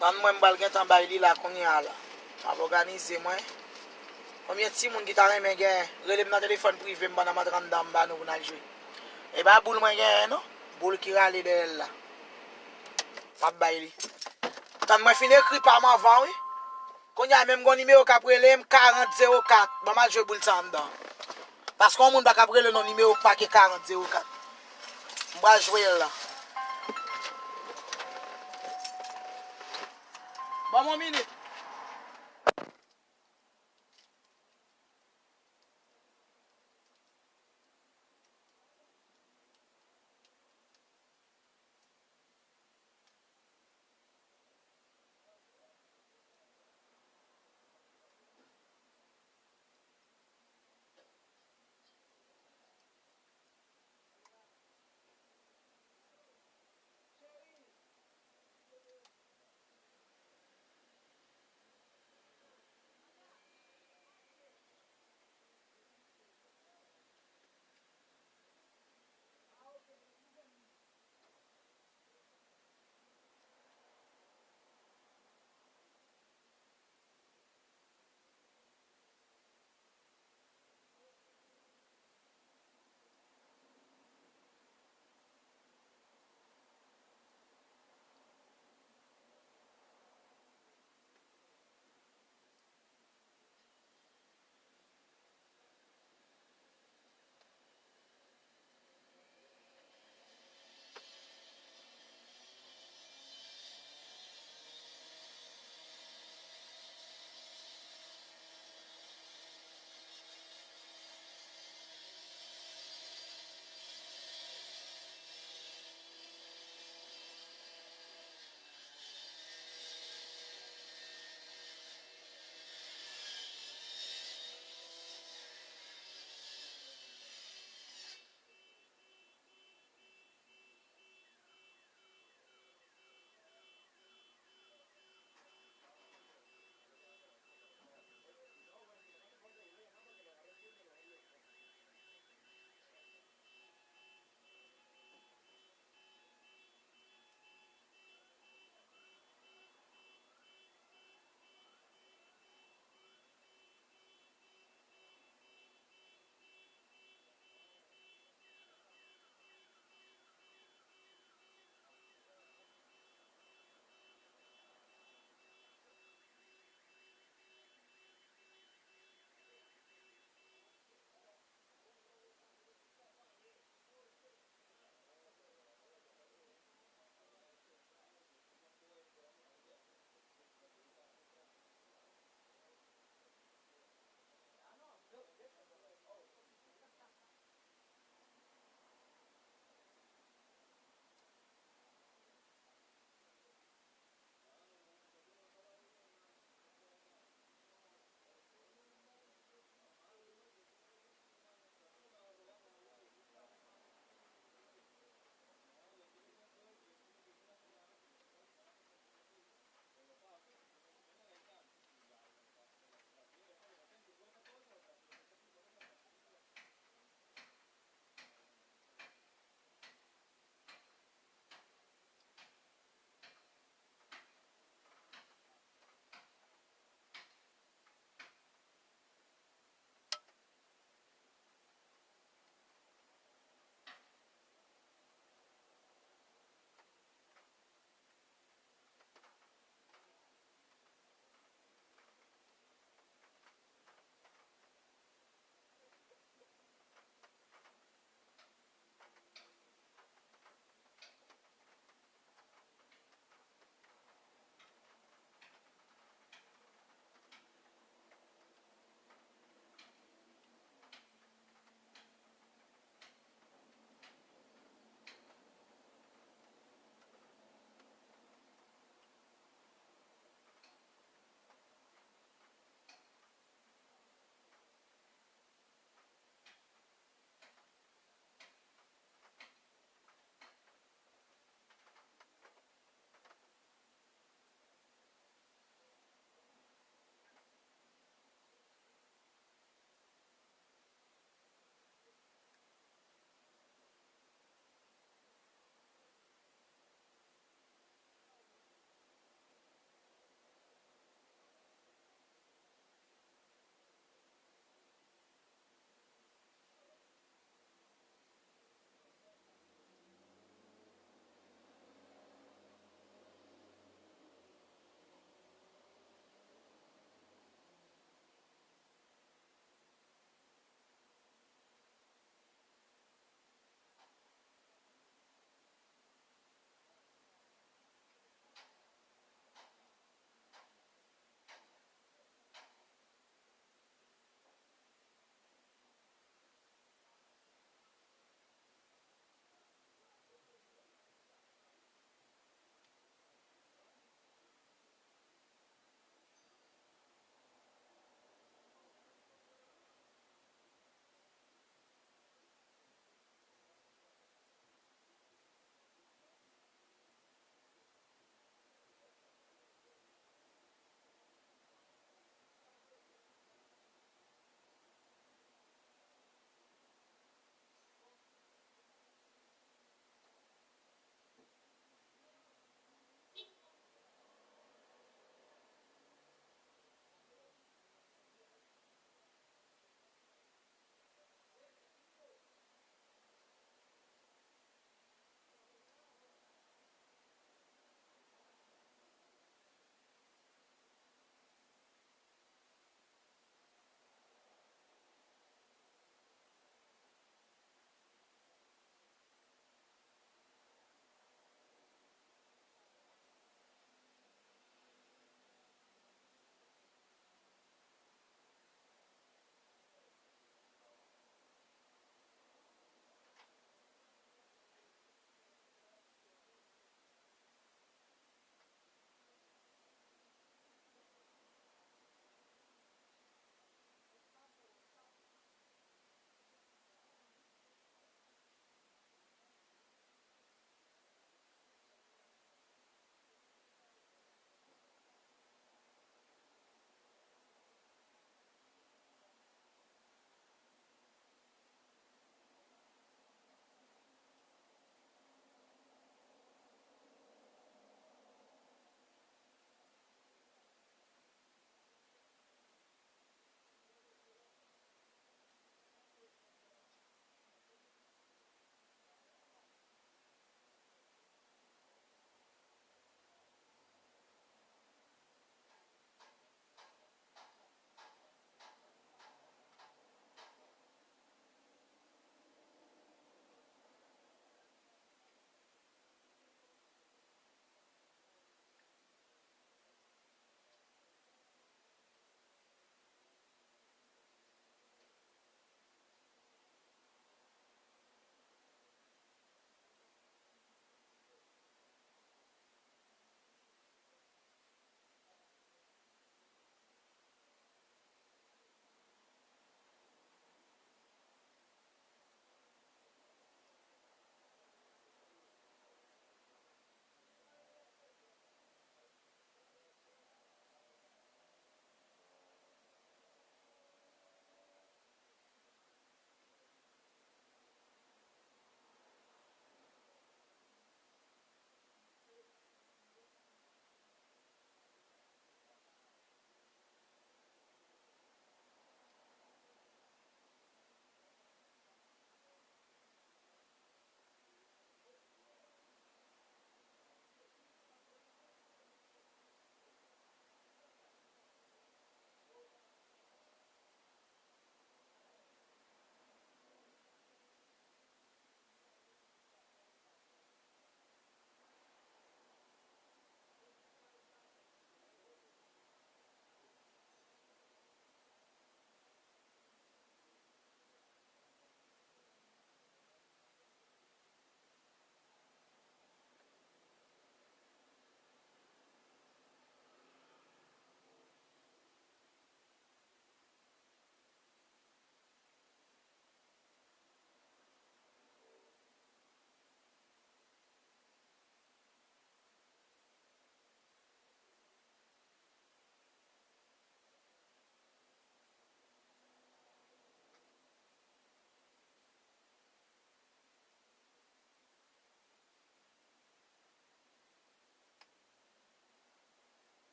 Tann mwen m pral gentan bay li la kounye a la. M ap òganize mwen. Konbyen timoun ki ta renmen gen, rele m nan telefòn prive m pandan m antre anndan m ba nou pou n al jwe. E pa boul mwen genyen non. Boul ki rale dèyè l la. M ap bay li. Tann mwen fin ekri pa m anvan wi. Kounye a menm gon nimewo k ap rele m, karant zewo kat. Ban m al jwe boul sa anndan. Paske yon moun pa ka ap rele non nimewo k make karant zewo kat. M pral jwe l la. Ban m yon minit.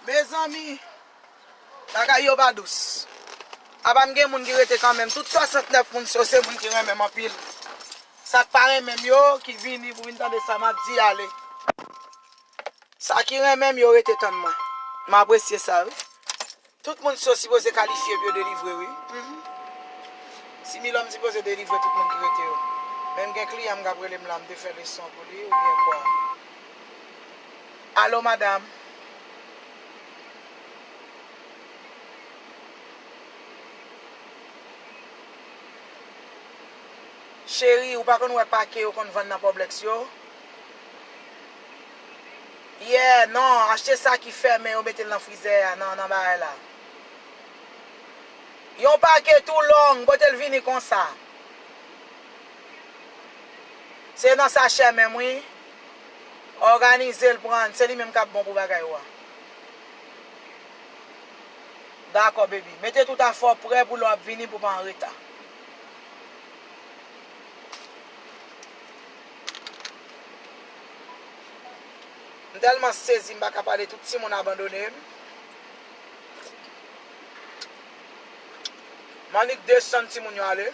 Mezanmi, bagay yo pa dous. Apa m gen moun ki rete kanmenm. Tout swasantnèf moun sa yo se moun ki renmen m anpil. Sa k pa renmen m yo ki vini pou vin tande sa m ap di ale. Sa ki renmen m yo rete tann mwen. M apresye sa wi. Tout moun sa yo sipoze kalifye pou yo delivre wi. Mhm. Similòm sipoze delivre tout moun ki rete yo. Menm gen kliyan m k ap rele m la, m te fè leson pou li oubyen kwa. Alo, madanm. Cheri, ou pa konn wè pake yo konn vann nan Publix yo? Yeah, non, achte sa ki fèmen, yo mete l nan frizè a, nan, nan bagay la. Yon pake tou long, pote l vini konsa. Se nan sachè menm, wi. Òganize l, pran l, se li menm k ap bon pou bagay ou a. Dakò, baby. Mete tout afè w prè pou lè w ap vini pou w pa an reta. M tèlman sezi, m pa ka pale, tout timoun abandone m. M annik desann timoun yo ale.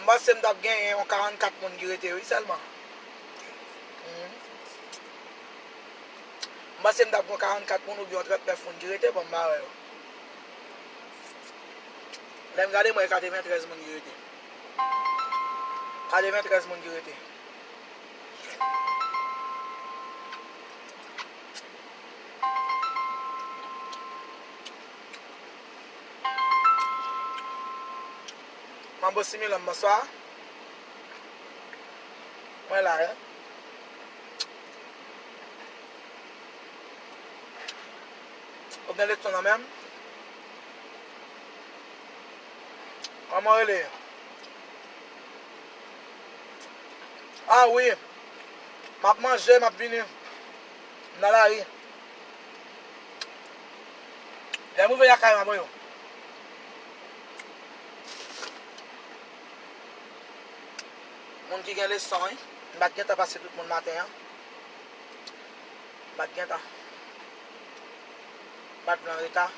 M panse m t ap genyen yon karannkat moun ki rete wi sèlman. Mhm. M panse m t ap gen yon karannkat moun oubyen yon trannèf moun ki rete, bon, m pa wè yo. Lè m gade, m wè katreventrèz moun ki rete. Katreventrèz moun ki rete. Manbo Similòm, bonswa. Mwen la, wi. Ou gen leson nan men m? Kòman w rele? A wi. M ap manje, m ap vini. M nan lari. Lè m rive lakay mwen, m ap voye w. Moun ki gen leson, wi. M pa t gentan pase tout moun maten an. M pa t gentan. M pa t vle anreta.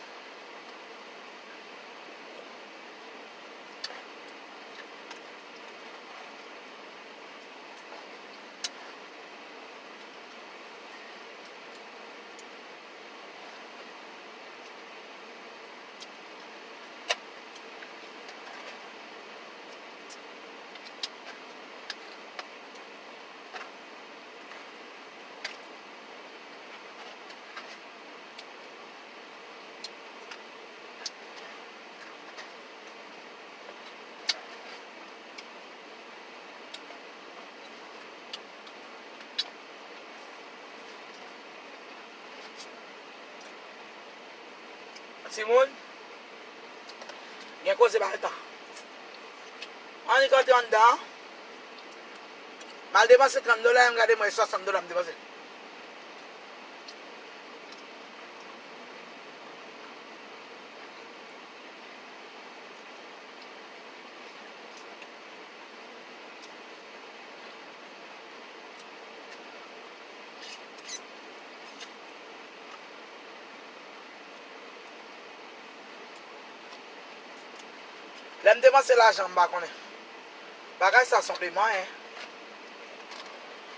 Timoun, gen koze pa gen tan. Annik antre anndan an. M al depanse trant dola, m gade mwen e swasant dola m depanse. Lè m depanse lajan, m pa konnen. Bagay sa se yon demanyen.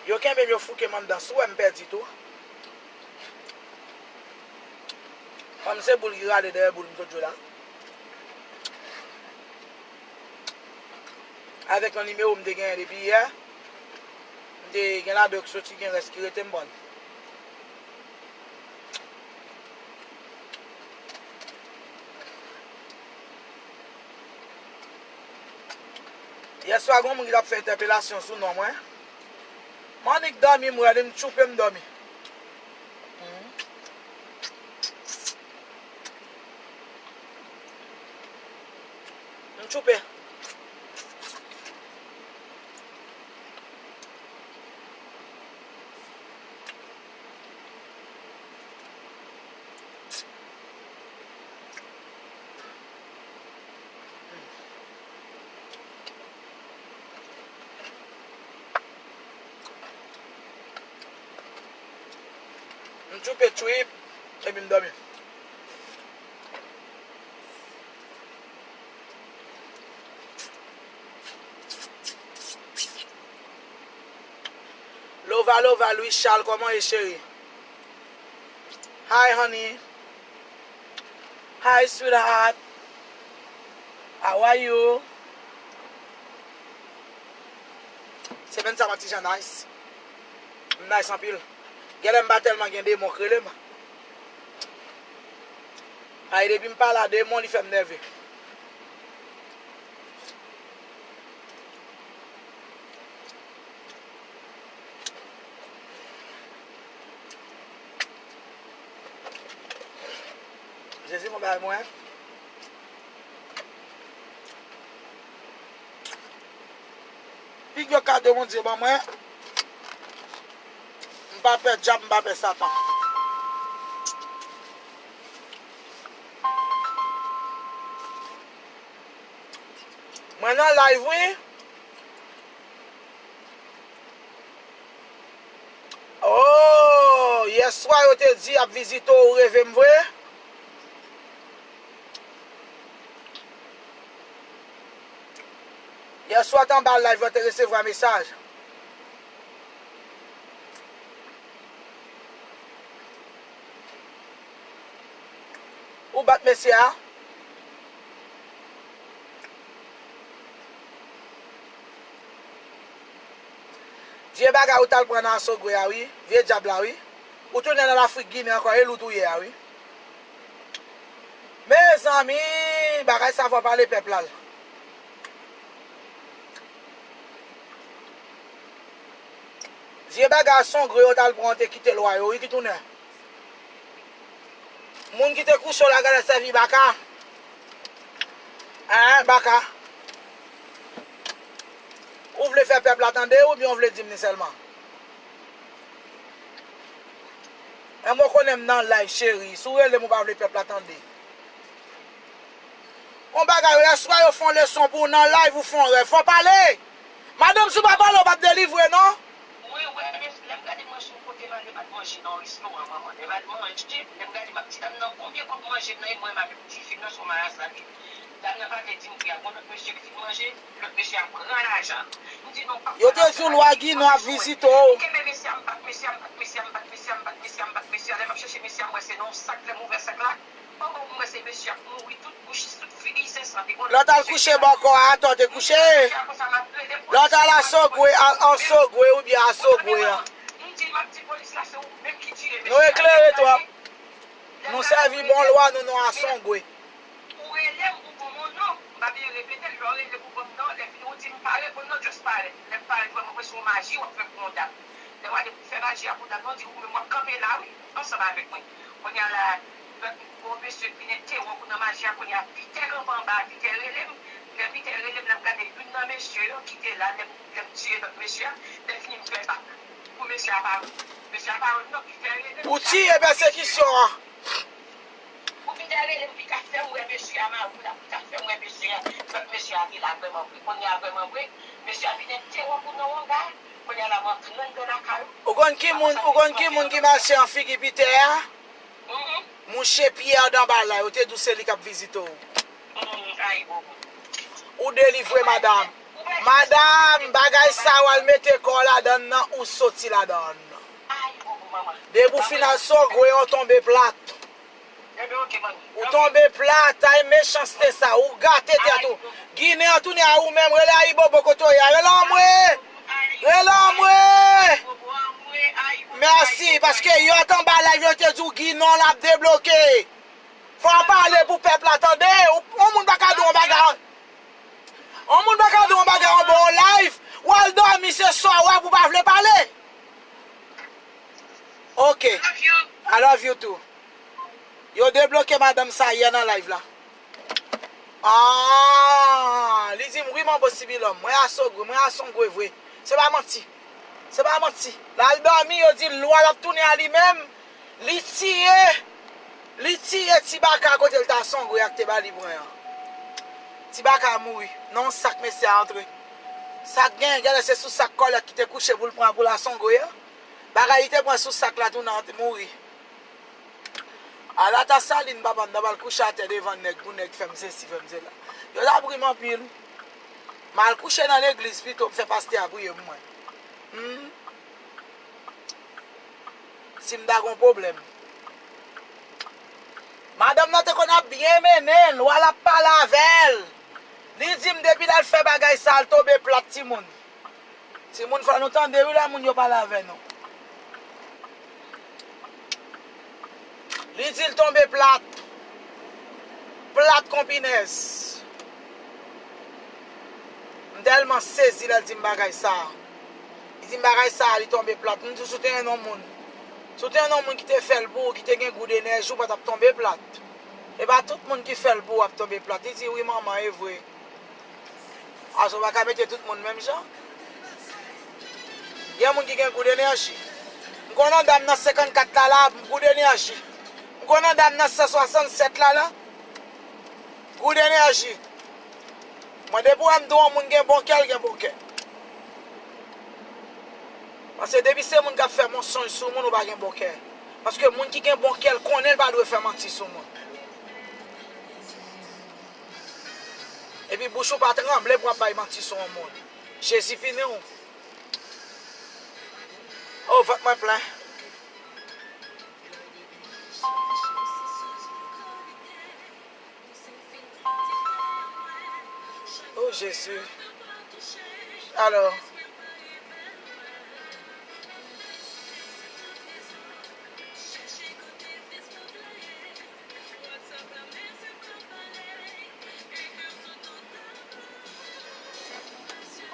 Yo kenbe m, yo fouke m anndan. Si w wè m pèdi tou. Kòm se boul ki rale dèyè boul m sot jwe la. Avèk yon nimewo m te genyen depi yè. M te gen ladan yo ki soti, gen rès ki rete, m pran l. Yèswa, gen yon moun ki t ap fè entèpelasyon sou non mwen. M annik dòmi, m wè li, m tchoupe, m dòmi. M tchoupe. M tchoupe tchwip, epi m dòmi. Lova, Lova, Louis Charles, kòman ye, cheri? Hi, honey. Hi, sweetheart. How are you? Semèn sa, m ti jan nice. M nice anpil. Genlè m pa tèlman gen demon k rele m. Ay, depi m pale a demon, li fè m nève. Jezi, bon bagay mwen. Figi yo kado Bondye ban mwen. M pa pè dyab, m pa pè Satan. Mwen nan live, wi. Oh, yèswa yo te di y ap vizite w, ou reve m vre? Yèswa, t anba live, ou te resevwa mesaj. Ou bat mesye a? Vye bagay ou t al pran nan Asogwe a, wi. Vye dyab la, wi. Ou tounen nan Lafrik Ginen ankò, e l ou touye a, wi. Mezanmi, bagay sa fò pale pèp la. Vye bagay Asogwe yo t al pran, te kite lwa yo, wi, ki tounen. Moun ki te kouche w la, gade sèvi baka. Hein, baka. Ou vle fè pèp la tande oubyen ou vle di m li sèlman? Mwen, mwen konnen m nan live, cheri. Si w rele m, ou pa vle pèp la tande. On bagay, yèswa yo fè on leson pou w nan live, ou fè on rèv. Fò pale! Madanm, si w pa pale, w p ap delivre, non? Mwen wè, men lè m gade mwen sou kote m ale, m pa t manje nan restoran, manman. Lè m al manje, lè m gade, m ap di dam nan konbyen kòb manje m nan, e mwen m ap di fi m nan se yon marasa li ye. Dam nan pa vle di m pri a. Gon lòt mesye ki fin manje, lòt mesye a pran lajan. M di non, papa. Yo te di w lwa Ginon ap vizite w. M kenbe mesye a, m bat mesye a, m bat mesye a, m bat mesye a, m bat mesye a, m bat mesye a. Lè m ap chèche mesye a, m wè se nan yon sak, lè m ouvè sak la, oh, oh, m wè se mesye a ap mouri, tout bouch, tout figi, se san. Lè w t al kouche bò kò a, atò w te kouche. Lè w t al Asogwe, a, Asogwe oubyen Asogwe a. M di, m ap di polis la, se ou menm ki tire mesye a. Nou eklere twòp. Nou sèvi bon lwa nou, non, Asogwe. Ou rele m pou ban m yon non, m pa byen repete l, lè w rele pou ban m non, lè fini ou di m pa reponn non, just parèt. Lè m parèt vrèman, mwen se yon maji w ap fè pou yon dam. Lè w ale pou fè maji a pou dam nan, w di ou menm w ap kanpe la wi, ansanm avèk mwen. Kounye a la, lòt bon mesye k vin entèwonp ou nan maji a, kounye a Pitè kanpe anba a, Pitè rele m. Lè Pitè rele m, lè m gade youn nan mesye yo ki te la, lè m, lè m tiye lòt mesye a, lè fini m fè bak. Pou mesye a pa, mesye a pa wè m non, Pitè rele m. Ou tiye pèsekisyon an. Pou Pitè rele m, Pitè fè m wè mesye a, mari w la, Pitè fè m wè mesye a. Lòt mesye a te la vrèman vre. Kounye a vrèman vre, mesye a vin entèwonp ou nan wonga. Kounye a la, m antre anndan lakay ou. Ou konn ki moun, ou konn ki moun ki mache an figi Pitè a? Mhm. Mouche Pyè Danbala, yo te di w se li k ap vizite w. Mhm, ayibobo. Ou delivre, madanm. Madanm, bagay sa w al mete kò w ladann nan, ou soti ladann. Ayibobo, manman. Depi w fin Asogwe, ou tonbe plat. Ou tonbe plat, ay mechanste sa, ou gate tèt ou. Ginen an tounen a ou menm, rele ayibobo kote w ye a, rele anmwe, rele anmwe. Mèsi, paske yòt anba live yo te di w Ginon l ap debloke. Fò w pale pou pèp la tande, on moun pa ka di w yon bagay. On moun pa ka di w yon bagay anba yon live, w al dòmi se swa w ap ou pa vle pale. Ok, I love you too. Yo debloke madanm sa yè nan live la. Ah, li di m, wi, manbo Sibilòm, mwen Asogwe, mwen Asogwe vre. Se pa manti. Se pa manti. L al dòmi, yo di l lwa l ap tounen a li menm. Li tiye, li tiye ti baka kote l t Asogwe a k te ba li pran an. Ti baka mouri. Nan yon sak mesye a antre. Sa k gen, genlè se sou sak kòlèt ki te kouche pou l pran pou l Asogwe a. Bagay li te pran sou sak la tounen mouri. Ala ta salin papa m, ta pral kouche atè devan nèg pou nèg fè m sesi, fè m sela. Yo ta ap ri m anpil. M al kouche nan legliz pito, m fè pastè a priye pou mwen. Hmm. Si m ta gon pwoblèm. Madanm nan te konn ap byen mennen l, w al ap pale avè l. Li di m depi lè l fè bagay sa, l tonbe plat timoun. Timoun, fò nou tande wi lè moun yo pale avè nou. Li di l tonbe plat. Plat konpinèz. M tèlman sezi lè l di m bagay sa. Li di m bagay sa, li tonbe plat. M di w, si w te renmen yon moun, si w te renmen yon moun ki te fè l pou ou, ki te gen goud enèji, ou pa t ap tonbe plat. E pa tout moun ki fè l pou ou ap tonbe plat. Li di, wi, manman, e vre. Ase w pa ka mete tout moun menm jan. Gen moun ki gen goud enèji. M konn yon dam nan senkannkat la la, goud enèji. M konn yon dam nan san swasannsèt la la, goud enèji. Mwen, depi w wè m di w yon moun gen bon kè, l gen bon kè. Paske depi se moun k ap fè mansonj sou moun, ou pa gen bon kè. Paske moun ki gen bon kè, l konnen l pa dwe fè manti sou moun. Epi bouch ou pa tranble pou w ap bay manti sou yon moun. Jezi pini w. O, vant mwen plen. O Jezi. Alò.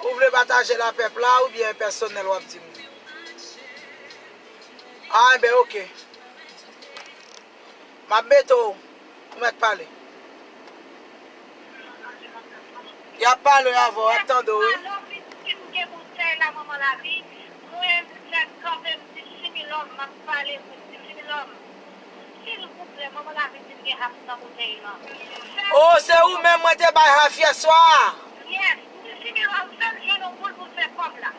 Ou vle pataje l a pèp la oubyen pèsonèl w ap di m? A, enben, oke. M ap mete w, ou mèt pale. Y ap pale avè w, y ap tande w, wi. Alò, pitit, si m gen boutèy la, manman lavi, mwen, m fè kanpe, m di Similòm, m ap pale, m di Similòm. Silvouplè, manman lavi di m gen haf nan boutèy lan. O, se ou menm mwen te bay haf yèswa a? Yes, m di Similòm, fè m jwenn yon boul pou m fè kòb la.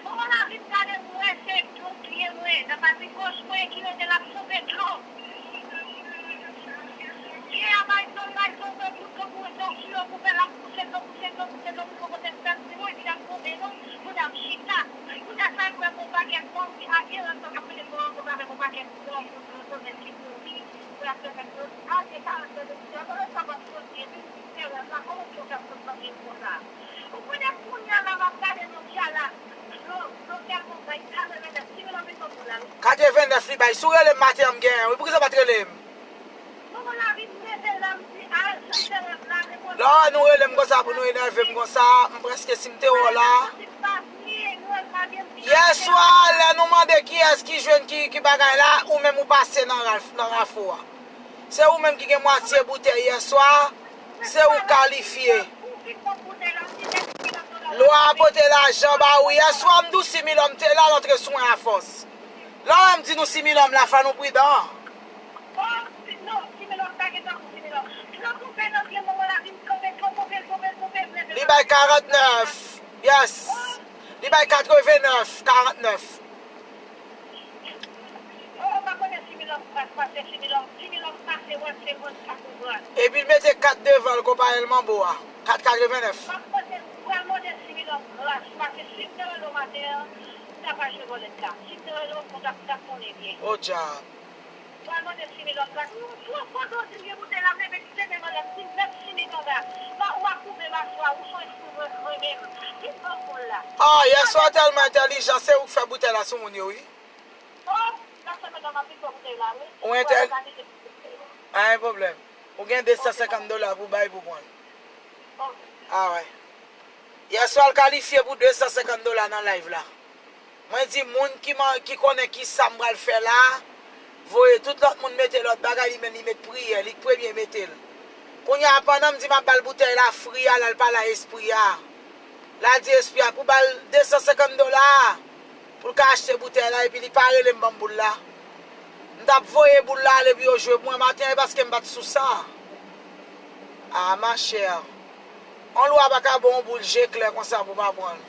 Manman lavi m gade m wè se dlo pye mwen, nan pati gòch mwen ki rete l ap ponpe dlo. Pye a bay dlo, l bay dlo, dlo, dlo, dlo pou mwen, dlo sou yo, pou fè l ap pouse dlo, pouse dlo, pouse dlo, pou yo pote m fè m di mwen, li ap tonbe non, kounye a m chita. Kounye a sa m wè gon pakèt moun ki abiye ansanm ap mete dlo ansanm avèk gon pakèt dlo, dlo, dlo, dlo nèg ki kouri, pou y ap fè nèg yo abiye karant nèg yo, kote sa w ap soti, epi m di se rèv la, kòman pou yo fè m sot nan vye konsa? Ou konnen kounye a la m ap gade nan dja la, dlo, dlo tèlman bay, katrevennèf, Similòm li ban m dlo la, wi. Katrevennèf li bay. Si w rele m maten an, m genyen, wi. Poukisa w pa t rele m? Manman lavi m leve la, m di, al, se rèv la, se konsa. Lè nou rele m konsa pou nou enève m konsa, m prèske si m te wè w la. Yèswa, lè nou mande kiyès ki jwenn ki, ki bagay la, ou menm ou pase nan raf, nan rafou a. Se ou menm ki gen mwatye boutèy yèswa, se ou kalifye. Lwa a pote lajan ba ou. Yèswa, m di w Similòm te la, l antre sou mwen afòs. Lè w wè m di nou Similòm la, fò nou pridan. Li bay karantnèf. Yes. Li bay katrevennèf, karantnèf. Epi l mete kat devan l konpayèl manbo a. Kat katrevennèf. O dyab. Pral mande Similòm gras. Ou twò kote w di m gen boutèy la, m leve demen m anlè m di m mèt Similòm la. Ba ou ap koupe maswa, ou son espri mwen renmen m. Ki pran kòl la. Ah, yèswa tèlman entèlijan, se ou k fè boutèy la sou moun yo, wi. Oh, la semaine m ap vin pran boutèy la, wi. Ou entèl-, pa gen pwoblèm. Ou gen de san senkant dola pou bay pou pran l. Ah, wè. Yèswa l kalifye pou de san senkant dola nan live la. Mwen di moun ki man-, ki konnen ki sa m pral fè la, voye tout lòt moun mete lòt bagay, li menm li met priyè, li k premye mete l. Kounye a, pandan m di m ap ba l boutèy la fri a, l al pale a espri a. L al di espri a pou ba l de san senkant dola a, pou l ka achte boutèy la, epi li pa rele m ban m boul la. M t ap voye boul la ale pou yo jwe pou mwen maten an, e paske m pa t sou sa. Ah, machè. On lwa pa ka ba w on boul je klè konsa pou w pa pran l.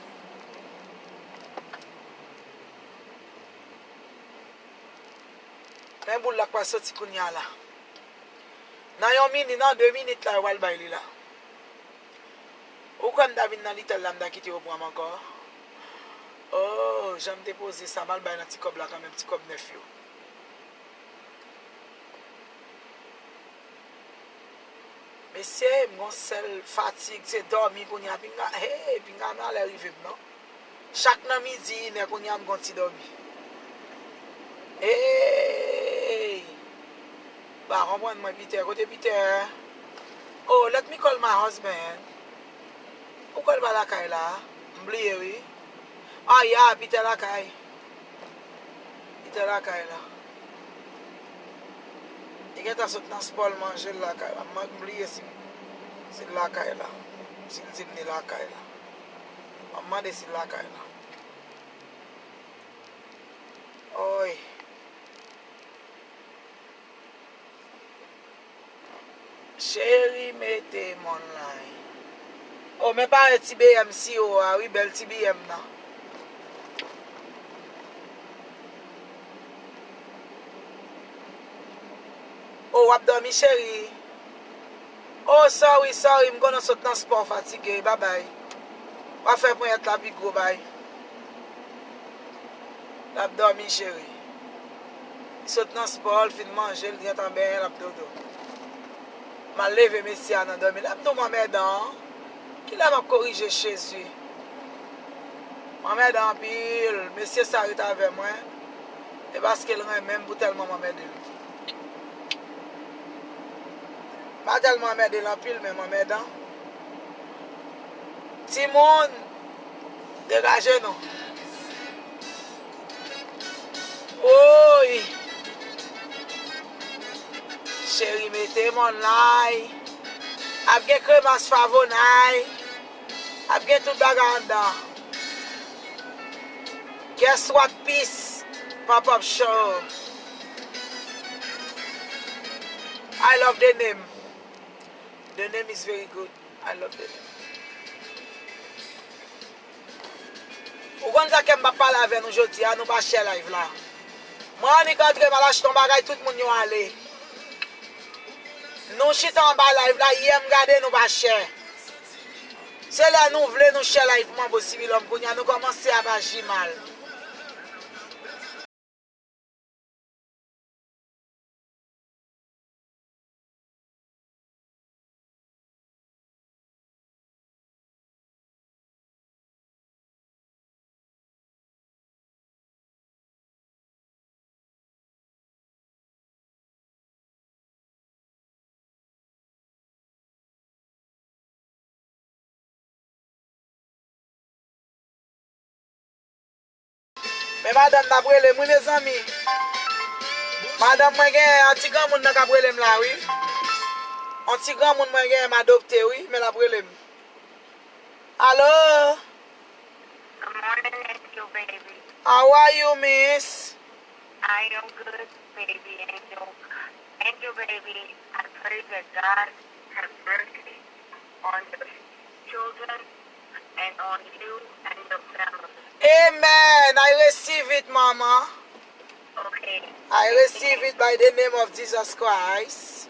Men boul la k pral soti kounye a la. Nan yon minit, nan de minit la, yo pral bay li la. Ou kwè m ta vin nan Little la, m ta kite yo pran m ankò? Oh, jan m te poze sa, m al bay nan ti kòb la kanmenm, ti kòb nèf yo. Mesye, m gon sèl fatig, se dòmi kounye a. Pinga, hey, pinga malè rive m non. Chak nan midi, inè, kounye a m gon ti dòmi. Hey! Ba konprann mwen, Peter. Kote Peter? Oh, let me call my husband. Ou kwè l pa lakay la? M bliye, wi. Ah, ya, Peter lakay. Peter lakay la. Li gentan sot nan spò, l manje l lakay la. M bliye si, si l lakay la. Si l di m li lakay la. M ap mande si l lakay la. Oy. Cheri, mete m online. Oh, men pare ti B M si ou a, wi, bèl ti B M nan. Oh, w ap dòmi, cheri? Oh, sorry, sorry, m konnen w sot nan spò, fatige, babay. W ap fè ponyèt la pi gwo, bay. L ap dòmi, cheri. Li sot nan spò, l fin manje, l gentan benyen, l ap dodo. M al leve mesye a nan dòmi. L ap tou m anmèdan an. Kilè m ap korije, Jezi? M anmèdan anpil. Mesye sa ret avè mwen. E paske l renmen m pou tèlman m anmède l. M pa tèlman anmède l anpil, men m anmèdan. Timoun, degaje nou. Woy! Cheri, mete m online. Ap gen kremas favonay. Ap gen tout bagay anndan. Guess what, peace? Pop up show. I love the name. The name is very good. I love the name. Ou konn sa k fè m p ap pale avè nou jodi a, nou pa share live la. Mwen annik antre, m al achte yon bagay, tout moun yo ale. Nou chita anba live la, yè m gade nou pa share. Se lè nou vle nou share live Manbo Sibilòm, kounye a nou kòmanse ap aji mal. Men madanm n ap rele m, wi, mezanmi. Madanm mwen genyen, yon ti granmoun nan k ap rele m la, wi. Yon ti granmoun mwen genyen, m adopte, wi, men l ap rele m. Alo? Good morning, Angel baby. How are you, miss? I am good, baby Angel. Angel baby, I pray that God have mercy on your children and on you and your family. Amen. I receive it, mama. Okay. I receive it by the name of Jesus Christ.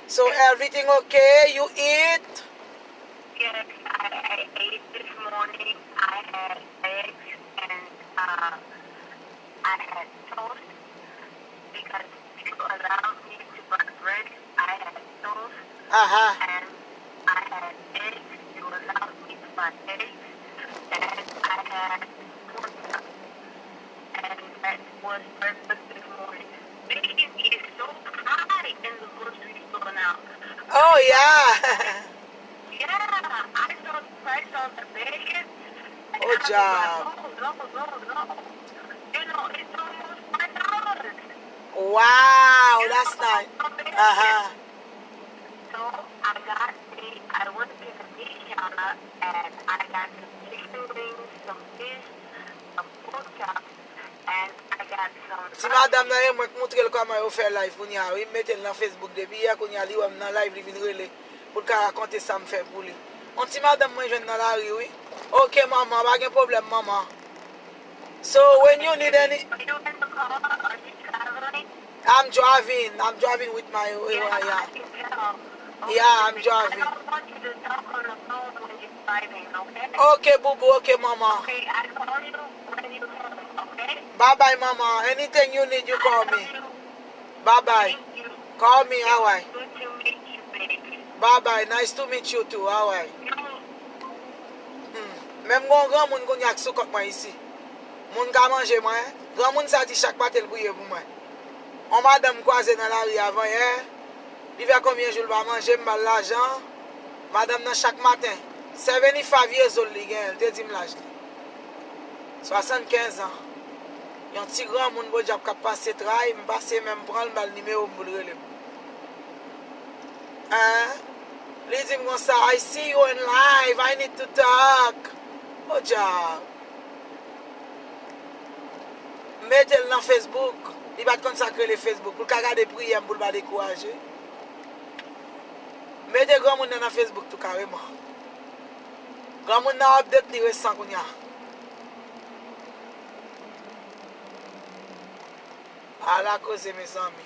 So everything okay? You eat? Yes, I, I ate this morning. I had eggs and uh, I had toast because you allowed me to buy bread. I had toast Uh-huh. and I had eggs. You allowed me to buy eggs and I had pork chop. And that was breakfast this morning. Bacon is so high in the grocery store now. Oh, yeah. Yeah, I saw the price on the bacon. And Oh, I was like, job. Oh, no, no, no. You know, it's almost five dollars. Wow, that's nice. Uh-huh. So I got me, I went to the meat counter and I got some chicken wings, some fish, some pork chops, and I got some Ti madanm nan e mwen k moutre l kòman yo fè live kounye a, wi. M mete l nan Facebook depi yè, kounye a li wè m nan live, li vin rele pou l ka rakonte sa m fè pou li. Yon ti madanm mwen jwenn nan lari, wi. Ok, manman, pa gen pwoblèm, manman. So, when you need any Are you in the car? Are you traveling? I'm driving. I'm driving with my, yeah. Yeah, I'm driving. Okay, boo boo. Okay, mama. Bye bye, mama. Anything you need, you call me. Bye bye. Call me, alright. Bye bye. Nice to meet you too. Alright. Hmm. Menm gon granmoun kounye a k sou kont mwen isi. Moun ka manje mwen. Granmoun sa di chak maten l priye pou mwen. On madanm m kwaze nan lari avan yè. Li fè konbyen jou l pa manje, m ba l lajan. Madanm nan chak maten. Seventy-five years old li genyen, l te di m laj li. Swasannkenz an. Yon ti granmoun podyab k ap pase tray, m pase men m pran l, m ba l nimewo m pou l rele m. Hein? Li di m konsa, "I see you in live, I need to talk." Podyab. M mete l nan Facebook. Li pa t konn sa k rele Facebook. Pou l ka gade priyè m, pou l pa dekouraje. M mete granmoun nan nan Facebook tou kareman. Granmoun nan update li resan kounye a. Ala koze, mezanmi.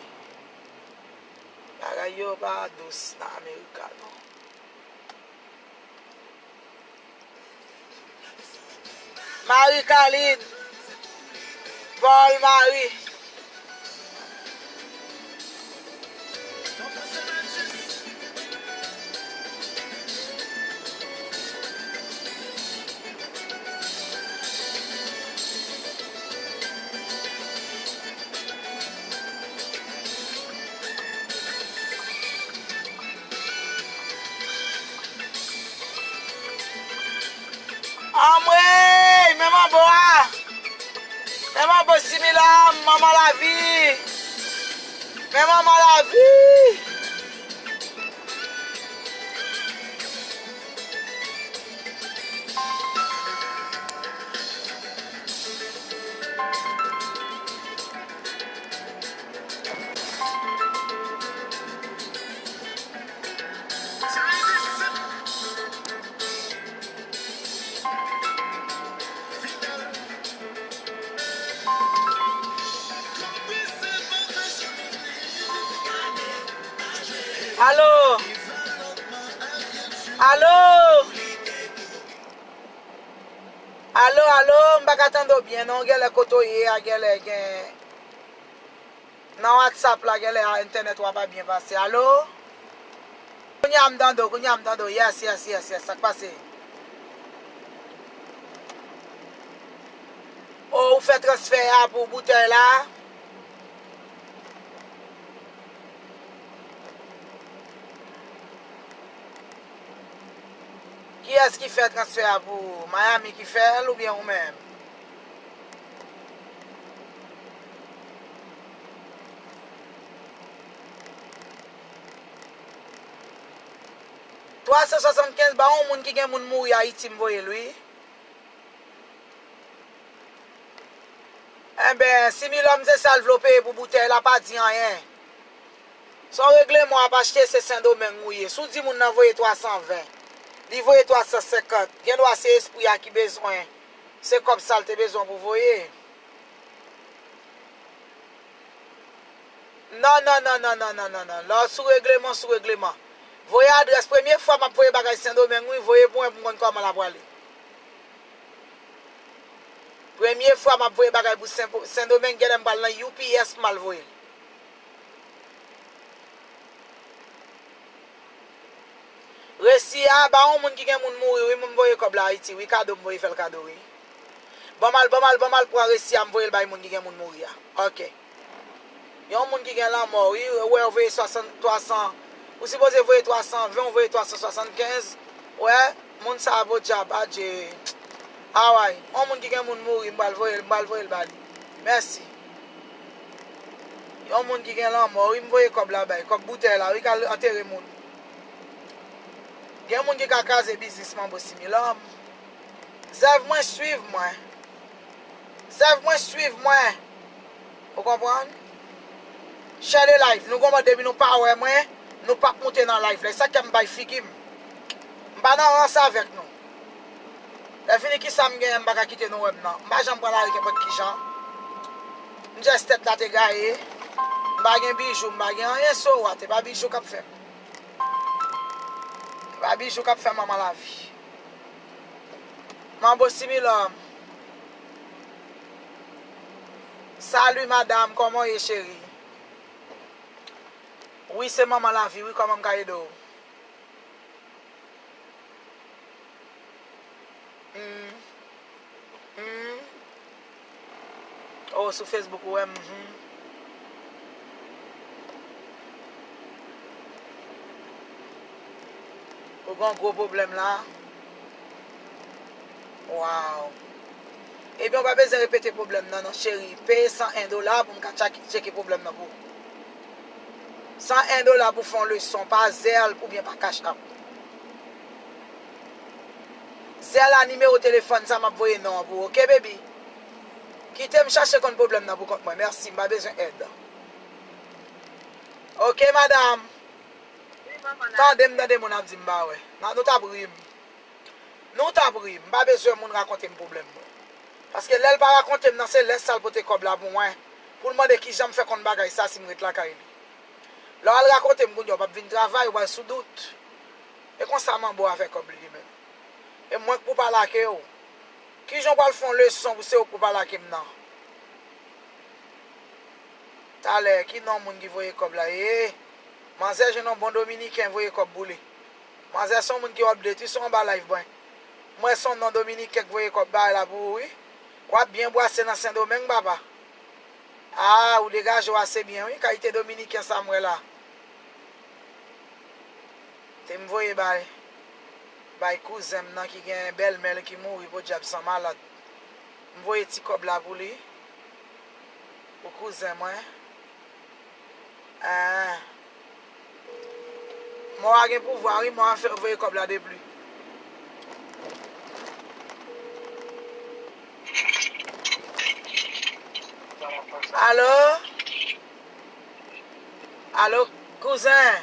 Bagay yo pa dous nan Amerika, non. Marie Carline, Paul Marie. Anmwey, men manbo a. Men manbo Similam, manman lavi. Men manman lavi. Alo? Alo? Alo, alo, m pa ka tande w byen non, genlè kote w ye a, genlè gen nan WhatsApp la, genlè a entènèt ou a pa byen pase. Alo? Kounye a m tande w, kounye a m tande w. Yes, yes, yes, yes. Sa k pase? O, ou fè transfè a pou boutèy la? Kiyès ki fè transfè a pou ou? Miami ki fè l oubyen ou menm? Twa san swasannkenz ba yon moun ki gen moun mouri Ayiti, m voye l wi. Enben, Similòm se sa l vle w peye pou boutèy la, pa di anyen. Se yon regleman w ap achte, se Sendomeng ou ye. Si w di moun nan voye twa san ven, li voye twa san senkant, gen dwa se espri a ki bezwen, se kòb sa l te bezwen pou voye. Non, non, non. Lè w sou regleman, sou regleman. Voye adrès. Premye fwa m ap voye bagay Sendomeng, wi, voye pou mwen pou m konn kòman l ap prale. Premye fwa m ap voye bagay pou Sen, Sendomeng, genlè m pral nan U P S pou m al voye l. Resi a, ba yon moun ki gen moun mouri, wi, m voye kòb la Ayiti, wi, kado m voye fè l kado, wi. Ban m al, ban m al, ban m al pran resi a, m voye l bay moun ki gen moun mouri a. Ok. Yon moun ki gen lanmò, wi, ou wè, ou voye swasant, twa san, ou sipoze voye twa san ven, ou voye twa san swasannkenz, ou wè, moun sa a podyab, adje. Away, yon moun ki gen moun mouri, m pral voye l, m pral voye l ba li. Mèsi. Yon moun ki gen lanmò, wi, m voye kòb la bay, kòb boutèy la, wi, k al antere moun. Gen moun ki ka kraze biznis manbo Similòm. Zèv mwen swiv mwen. Zèv mwen swiv mwen. Ou konprann? Share the live. Nou konprann depi nou pa wè mwen, nou p ap moute nan live la. E sa k fè m bay figi m. M pa nan rans avèk nou. Lè fini kisa m genyen, m pa ka kite nou wè m nan. M pa janm pran lari kenpòt kijan. M just tèt la te gaye. M pa gen bijou, m pa gen anyen, so what? E pa bijou k ap fè m. E pa bijou k ap fè manman lavi. Manbo Similòm. Salut madame, kòman w ye cheri? Wi, se manman lavi, wi, kòman m ka ede w? Hmm. Hmm. Oh, sou Facebook, ou wè m. Hmm. Ou gen yon gwo pwoblèm la. Wow. Ebyen, ou pa bezwen repete pwoblèm nan, non, cheri. Peye san en dola pou m ka tchak-, tcheke pwoblèm nan pou ou. San en dola pou fè yon leson, pa Zelle oubyen pa Cash App. Zelle a nimewo telefòn sa m ap voye non an pou ou, oke, baby? Kite m chache konn pwoblèm nan pou kont mwen. Mèsi, m pa bezwen èd. Oke, madam. Tande m, tande moun ap di m pa wè. Nan, nou t ap ri m. Nou t ap ri m. M pa bezwen moun rakonte m pwoblèm mwen. Paske lè l pa rakonte m nan, se lè sa l pote kòb la pou mwen. Pou l mande kijan m fè konn bagay sa si m ret lakay li. Lè w al rakonte m kounye a, w p ap vin travay, ou pral sou dout. E konsa manbo a fè kòb li, li menm. E mwen k pou pa lake w. Kijan w pral fè yon leson pou se ou k pou pa lake m nan? Talè, ki non moun ki voye kòb la ye? Manzè jwenn yon bon dominiken voye kòb pou li. Manzè se yon moun ki update, wi, se yon ba live mwen. M wè se yon non dominiken k voye kòb bay la pou ou, wi. W ap byen bwase nan Sendomeng, papa. Ah, ou degaje w ase byen, wi, kalite dominiken sa m wè la. Te m voye bay, bay kouzen m nan ki gen bèlmè l ki mouri, podyab san malad. M voye ti kòb la pou li, pou kouzen mwen. Ah. Mò a gen pouvwa, wi, mò a fè voye kòb la depi. Alo? Alo, kouzen?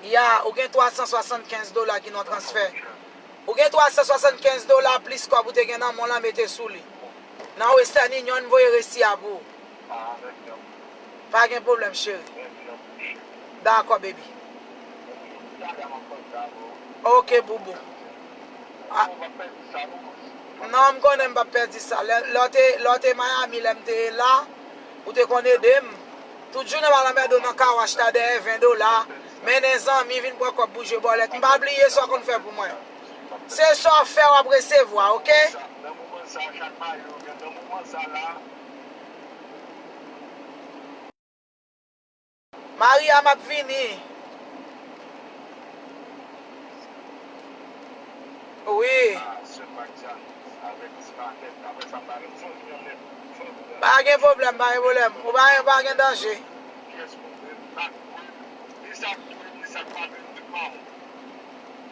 Ya, ou gen twa san swasannkenz dola ki nan transfè. Ou gen twa san swasannkenz dola plis kòb ou te gen nan men w lan mete sou li. Nan Western Union, m voye resi a pou ou. Pa gen pwoblèm, cheri. Dakò, baby. Ok, boubou. Ah. Non, m konnen m p ap pèdi sa. Lè, lè w te, lè w te Miami, lè m te la, ou te konn ede m. Tout jounen m al anmède w nan car wash la dèyè ven dola. Mennen zanmi vin pran kòb pou jwe bòlèt. M pa bliye sa w konn fè pou mwen. Se sa w fè, w ap resevwa, ok? Maria, m ap vini. Wi. Pa gen pwoblèm, pa gen pwoblèm. Ou pa, pa gen danje.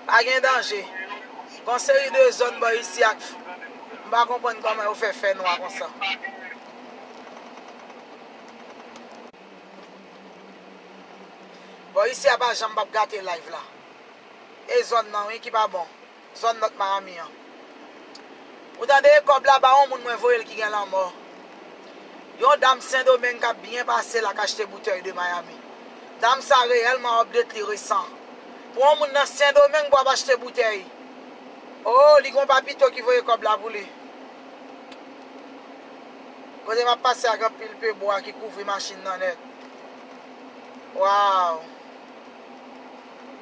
Pa gen danje. Gon seri de zòn bò isi ak, m pa konprann kòman yo fè fè nwa konsa. Bon, isi a pa janm p ap gate live la. E zòn nan, wi, ki pa bon. Zòn Nòt Miami an. Ou tande, kòb la ba yon moun mwen voye l ki gen lanmò. Yon dam Sendomeng k ap byen pase la k achte boutèy de Miami. Dam sa reyèlman update li resan. Pou yon moun nan Sendomeng pou ap achte boutèy. Oh, li gon papito ki voye kòb la pou li. Kote m ap pase a gen anpil pye bwa ki kouvri machin nan nèt. Waw.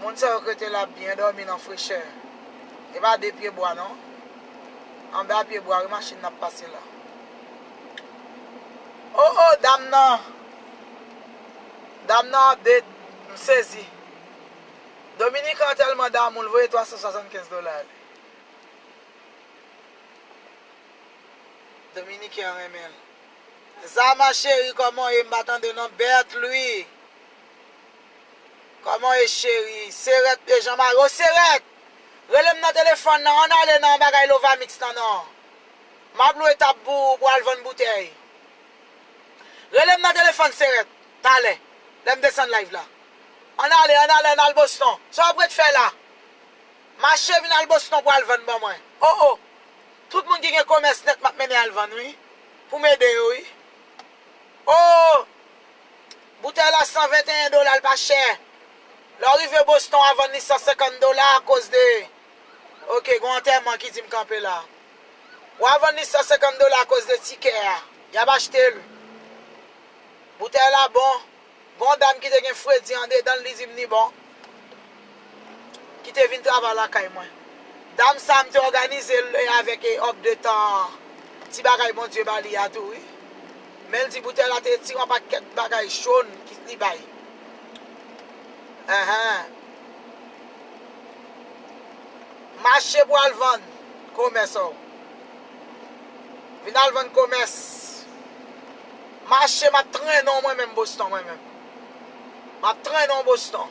Moun sa yo k rete la ap byen dòmi nan frechè. E pa de pye bwa non. Anba pye bwa wi machin nan ap pase la. Oh, oh, dam nan. Dam nan update. M sezi. Dominiken an tèlman damou, l voye twa san swasannkenz dola li. Dominiken an renmen l. Zama cheri, kòman w ye? M pa tande non. Bèt Lwi. Kòman w ye, cheri? Serèt de Jan Mari. O Serèt! Rele m nan telefòn nan. Ann ale nan bagay Lovamix nan non. M ap lwe tab pou ou pou al vann boutèy. Rele m nan telefòn, Serèt, talè, lè m desann live la. Ann ale, ann ale, ann al Boston. Sa w ap ret fè la? Mache vin al Boston pou al vann ban mwen. Oh, oh. Tout moun ki gen komès nèt, m ap mennen al vann, wi. Pou m ede yo, wi. Oh! Boutèy la san venteyen dola, l pa chè. Lè w rive Boston, w a vann li san senkant dola akoz de. Ok, gen yon antèman ki di m kanpe la. W a vann li san senkant dola akoz de tikè a. Y ap achte l. Boutèy la bon. Gen yon dam ki te gen fredi andedan l, li di m li bon. Ki te vin travay lakay mwen. Dam sa a, m te òganize l avèk e update an ti bagay Bondye ba li a tou, wi. Men l di boutèy la te tire yon pakèt bagay jòn ki li bay. Enhen. Mache pou al vann komès ou. Vin al vann komès. Mache, m ap trennen w mwen menm Boston, mwen menm. M ap trennen w Boston.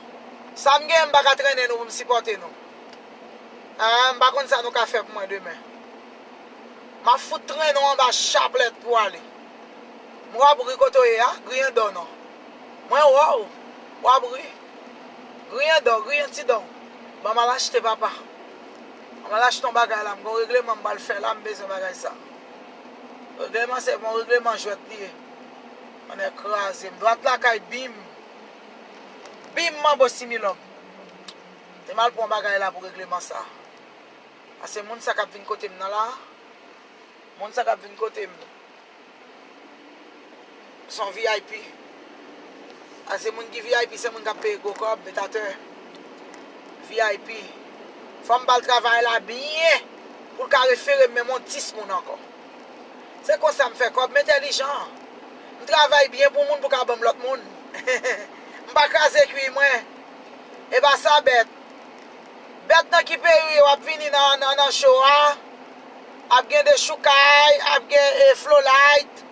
Sa m genyen, m pa ka trennen nou pou m sipòte nou. Ah, m pa konn sa nou ka fè pou mwen demen. M ap fout trennen w anba chaplèt pou ale. M w ap ri kote w ye a, griyen dan w non. Mwen wè w, w ap ri. Griyen dan w, griyen ti dan w. Ban m al achte papa. Ban m al achte yon bagay la, m gen yon regleman m pral fè la, m bezwen bagay sa. Regleman se yon regleman jwèt li ye. Mwen kraze m. Dwat lakay, bim. Bim, manbo similòm. Te m al pran bagay la pou regleman sa. Pase moun sa k ap vin kote m nan la. Moun sa k ap vin kote m. Se yon V I P. Pase moun ki V I P, se moun k ap peye gwo kòb, betatè. V I P. Fò m ba l travay la byen pou l ka refere m menm yon dis moun ankò. Se konsa m fè kòb, m entèlijan. M travay byen pou moun pou ka ban m lòt moun. M pa kraze kwi mwen. E pa sa bèt. Bèt nan ki peyi w ap vini nan, nan, nan show a? Ap gen Dechoukay, ap gen e, Flolight,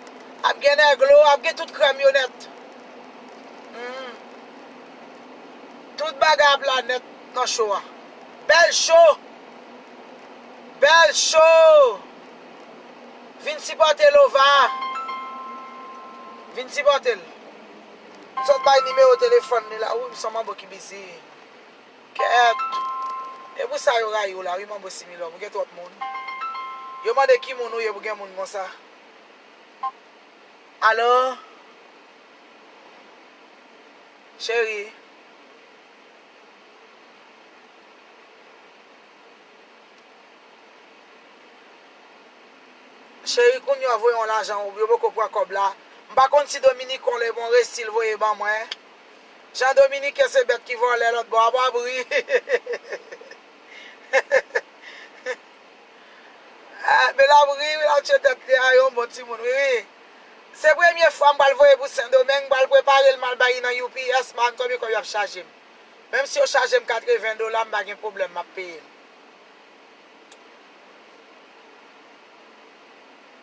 ap gen Nèglo, ap gen tout krèm yo nèt. Hmm. Tout bagay ap la nèt nan show a. Bèl show! Bèl show! Vin sipòte Lova. Vin sipòte l. M sot bay nimewo telefòn li la. Wi, m se yon manbo ki bizi. Kèt. E pou sa yo rayi w la, wi, manbo similòm. Ou gen twòp moun. Yo mande ki moun ou ye pou gen moun konsa. Alo? Cheri. Cheri, kounye a voye yon lajan, ou yo poko pran kòb la. M pa konn si Dominiken lè bon resi l voye ban mwen. Jan Dominiken se bèt ki vòlè lòt bò a, pa bri. Ah, men l ap ri, wi, l ap tchwe tèt li a, yon bon timoun, wi, wi. Se premye fwa m pral voye pou Sendomeng, m pral prepare l, m al bay li nan U P S, m pa konn konbyen kòb y ap chaje m. Menm si yo chaje m katreven dola, m pa gen pwoblèm, m ap peye l.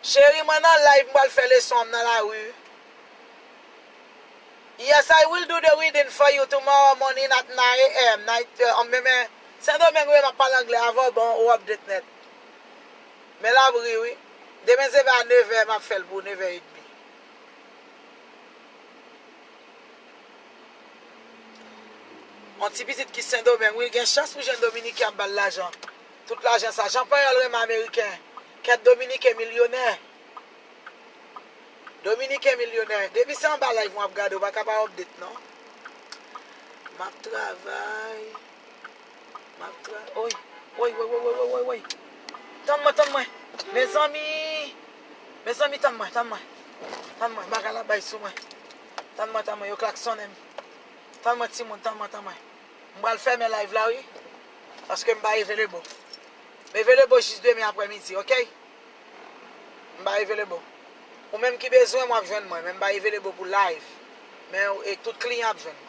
Cheri, mwen nan live, m pral fè leson an nan lari. Yes, I will do the reading for you tomorrow morning at nine a m. Night, uh, men, men, Sendomeng, wi, m ap pale anglè avè w, bon, ou update nèt. Men l ap ri, wi. Demen se pa nevè, m ap fè l pou nevè edmi. Yon ti pitit ki Sendomeng, wi, gen chans pou jwenn Dominiken ap ba l lajan. Tout lajan sa. Jan Panyòl renmen Ameriken. Kèt Dominiken milyonè. Dominiken milyonè. Depi se anba live mwen ap gade, ou pa ka pa update, non. M ap travay. M ap tra-, oy, oy, oy, oy. Tann mwen, tann mwen. Mezanmi. Mezanmi, tann mwen, tann mwen. Tann mwen, bagay la bay sou mwen. Tann mwen, tann mwen, yo klaksonnen m. Tann mwen, timoun, tann mwen, tann mwen. M pral fèmen live la, wi. Paske m pa available. M available jis demen aprèmidi, ok? M pa available. Ou menm ki bezwen m, w ap jwenn mwen, men m pa available pou live. Men, e, tout kliyan ap jwenn mwen.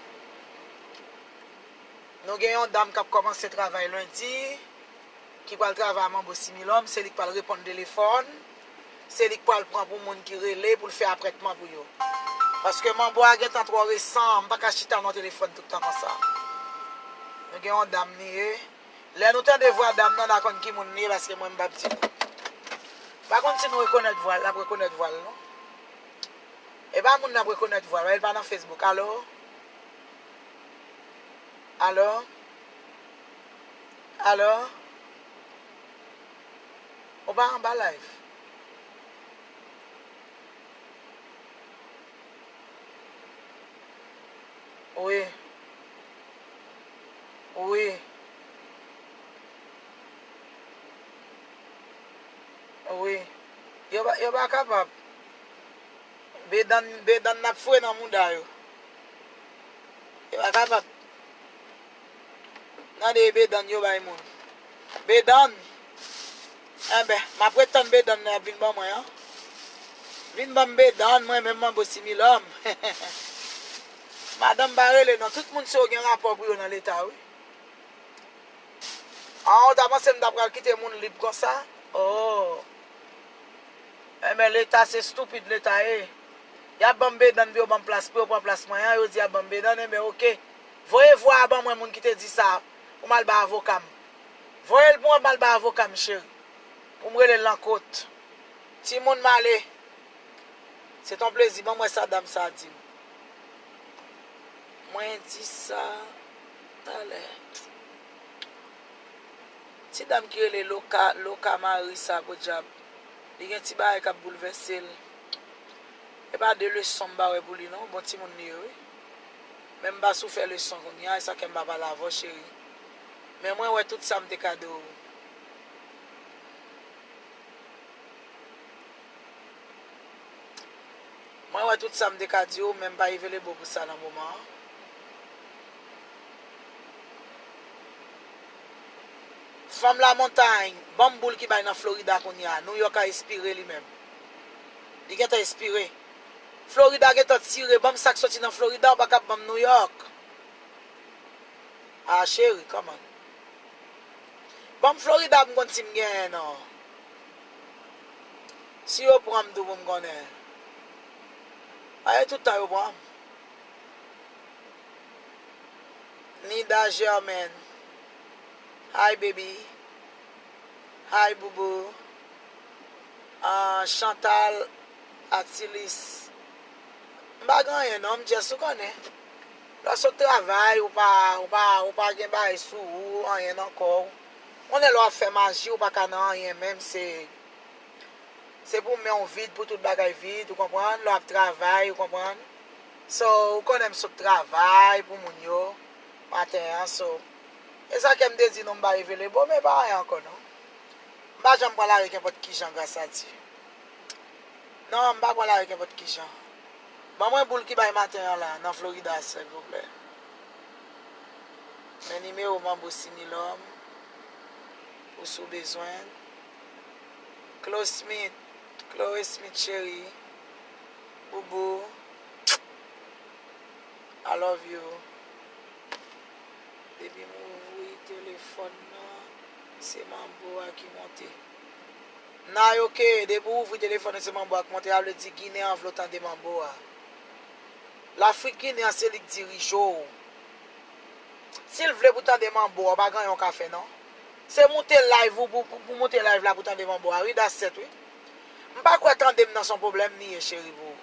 Nou gen yon dam k ap kòmanse travay lendi, ki pral travay a Manbo Similòm, se li k pral reponn telefòn, se li k pral pran pou moun ki rele pou l fè apwentman pou yo. Paske Manbo a gentan twò resan, m pa ka chita nan telefòn tout tan konsa. Nou gen yon dam li ye. Lè nou tande vwa dam nan, n a konn ki moun li ye, paske mwen m p ap di nou. M pa konn si nou rekonèt vwa l, n ap rekonèt vwa l, non. E pa moun n ap rekonèt vwa l, e pa nan Facebook. Alo? Alo? Alo? Ou pa anba live? Yo pa, yo pa kapab. Bedann, bedann n ap foure nan mouda yo. Yo pa kapab. Tande bedann yo bay moun. Bedann. Enben, m ap ret tann bedann nan y ap vin ban mwen an. Vin ban m bedann, mwen menm manbo similòm. Madanm pa rele non, tout moun se yo gen rapò pou yo nan leta wi. Ah, ou ta panse m ta pral kite moun lib konsa? Oh. Enben, leta se stupid leta ye. Y ap ban m bedann pou yo ban m plas, pou yo pran plas mwen an, yo di y ap ban m bedann, enben, oke. Voye vwa a ban mwen moun ki te di sa, pou m al bay avoka m. Voye l pou mwen, m al bay avoka m, cheri. Pou m rele l nan kot. Timoun m ale. Se t on plezi, ban m wè sa dam sa di m. Mwen di sa talè. Ti dam ki rele Loka, Loka Mari sa, podyab. Li gen ti bagay k ap boulvèse l. E pa de leson m pa wè pou li non, bon timoun li ye wi. Men m pa sou fè leson kounye a, e sa kè m pa pale avè w, cheri. Men mwen wè tout sa m te ka di w. Mwen wè tout sa m te ka di w, men m pa evelebo pou sa nan moman an. Fanm Lamontay, ban m boul ki bay nan Florida kounye a. Nouyòk a espire li menm. Li gentan espire. Florida gentan tire. Ban m sa k soti nan Florida, ou pa kab ban m Nouyòk. Ah, cheri, kòman? Ban m Florida pou m konn si m genyen non. Si yo pran m tou pou m konnen. Pa gen tout tan yo pran m. Nida Germaine. Hi, baby. Hi, boubou. Ah, Chantal Atilis. M pa gen anyen non, m just ou konnen. Lè w sot travay, ou pa, ou pa, ou pa gen bagay sou ou, anyen nan kò w. Konnen lè w ap fè maji, ou pa ka nan anyen menm, se, se pou men w vid, pou tout bagay vid, ou konprann? Lè w ap travay, ou konprann? So, ou konnen m sot travay pou moun yo, maten an, so. E sa ke m te di nou, m pa revele, bon, men pa anyen ankò non. M pa janm pran lari kenpòt kijan, gras a Dye. Non, m pa pran lari kenpòt kijan. Ban mwen boul ki bay maten an la, nan Florida, silvouplè. Men nimewo Manbo Similòm, pou si w bezwen. Chloe Smith, Chloe Smith cheri, boubou, I love you. Depi m ouvri telefòn nan, se manbo a ki monte. Nay, oke, depi w ouvri telefòn nan, se manbo a ki monte, sa vle di Ginen an vle w tande manbo a. Lafrik Ginen an, se li k dirije w. Si l vle pou tande manbo a, pa gen anyen w ka fè non. Se moute live ou pou, pou, pou moute live la pou tande manbo a, wi, that's it, wi. M pa kwè tande m nan se yon pwoblèm li ye, cheri, pou ou.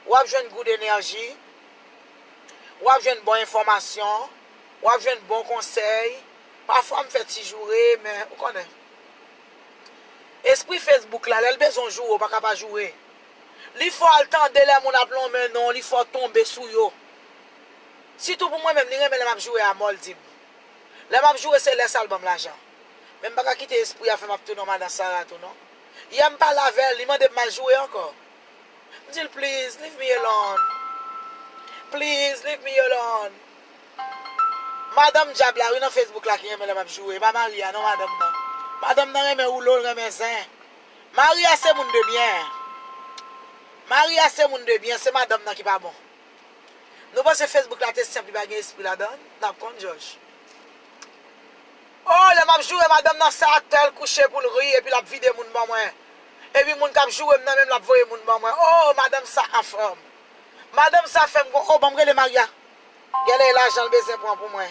W ap jwenn good energy, w ap jwenn bon enfòmasyon, w ap jwenn bon konsèy. Pafwa m fè ti joure, men ou konnen. Espri Facebook la, lè l bezwen w joure, w pa ka pa joure. Li fè w al tande lè moun ap lonmen non w, li fè w tonbe sou yo. Sitou pou mwen menm, li renmen lè m ap joure a mò l di m. Lè m ap joure, se lè sa l ban m lajan. Men m pa ka kite espri a fè m ap tounen yon madan Sara tou non. Yè m pale avè l, li mande m m al joure ankò. M di l, please, leave me alone. Please, leave me alone. Madanm dyab la, wi, nan Facebook la ki renmen lè m ap joure. E pa mari a non, madanm nan. Madanm nan renmen woulo, l renmen zen. Mari a se moun de byen. Mari a se moun de byen, se madanm nan ki pa bon. Nou panse Facebook la te senp, li pa gen espri ladan l? N ap konn jòj. Oh, lè m ap joure madanm nan, se atè l kouche pou l ri, epi l ap vide moun ban mwen. Epi moun k ap joure m nan menm, l ap voye moun ban mwen. Oh, madanm sa anfòm. Madanm sa fè m gon, oh, ban m rele Maria. Genlè e lajan l bezwen pran pou mwen.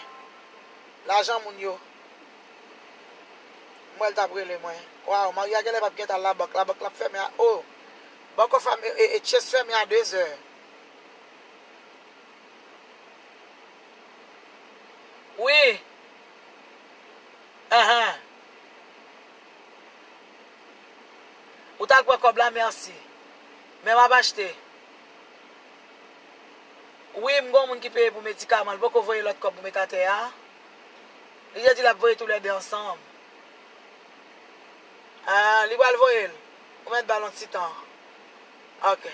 Lajan moun yo. M wè l t ap rele mwen. Waw, Maria genlè p ap gentan al labank. Labank la ap fèmen a, oh. Bank of Am-, e, e, e, Chase fèmen a dezè. Wi. Ahan. Ou t al pran kòb la, mèsi. Men m ap achte. Wi, m gon moun ki peye pou medikaman, li poko voye lòt kòb pou met atè a. Li te di l ap voye toulède ansanm. Ah, li pral voye l. Ou mèt ba l yon ti tan. Ok.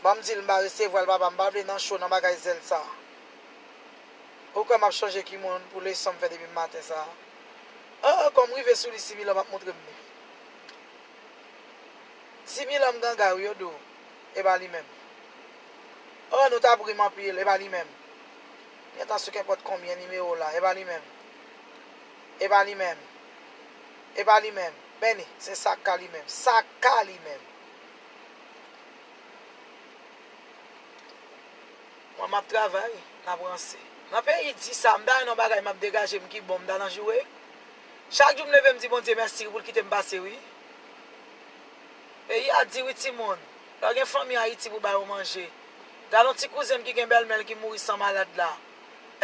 Ban m di l m pa resevwa l, papa, m pa vle nan cho nan bagay zèl sa. Ou kwè m ap chonje ki moun pou leson m fè depi maten sa? Oh, kòm rive sou li, Similan m ap montre m li. Similan m ganga wi, yo di w. E pa li menm. Oh, nou t ap ri m anpil, e pa li menm. Gentan sou kenpòt konbyen nimewo la, e pa li menm. E pa li menm. E pa li menm. Benny, se sa k ka li menm. Sa k ka li menm. Mwen, m ap travay, n ap ranse. Nan peyi di sa, m ta wè nan bagay m ap degaje m ki bon, m ta nan joure. Chak jou m leve, m di Bondye mèsi pou l kite m pase, wi. Peyi a di, wi, timoun. Lè w gen fanmi Ayiti pou ba yo manje. Gade yon ti kouzen m ki gen bèlmè l ki mouri san malad la.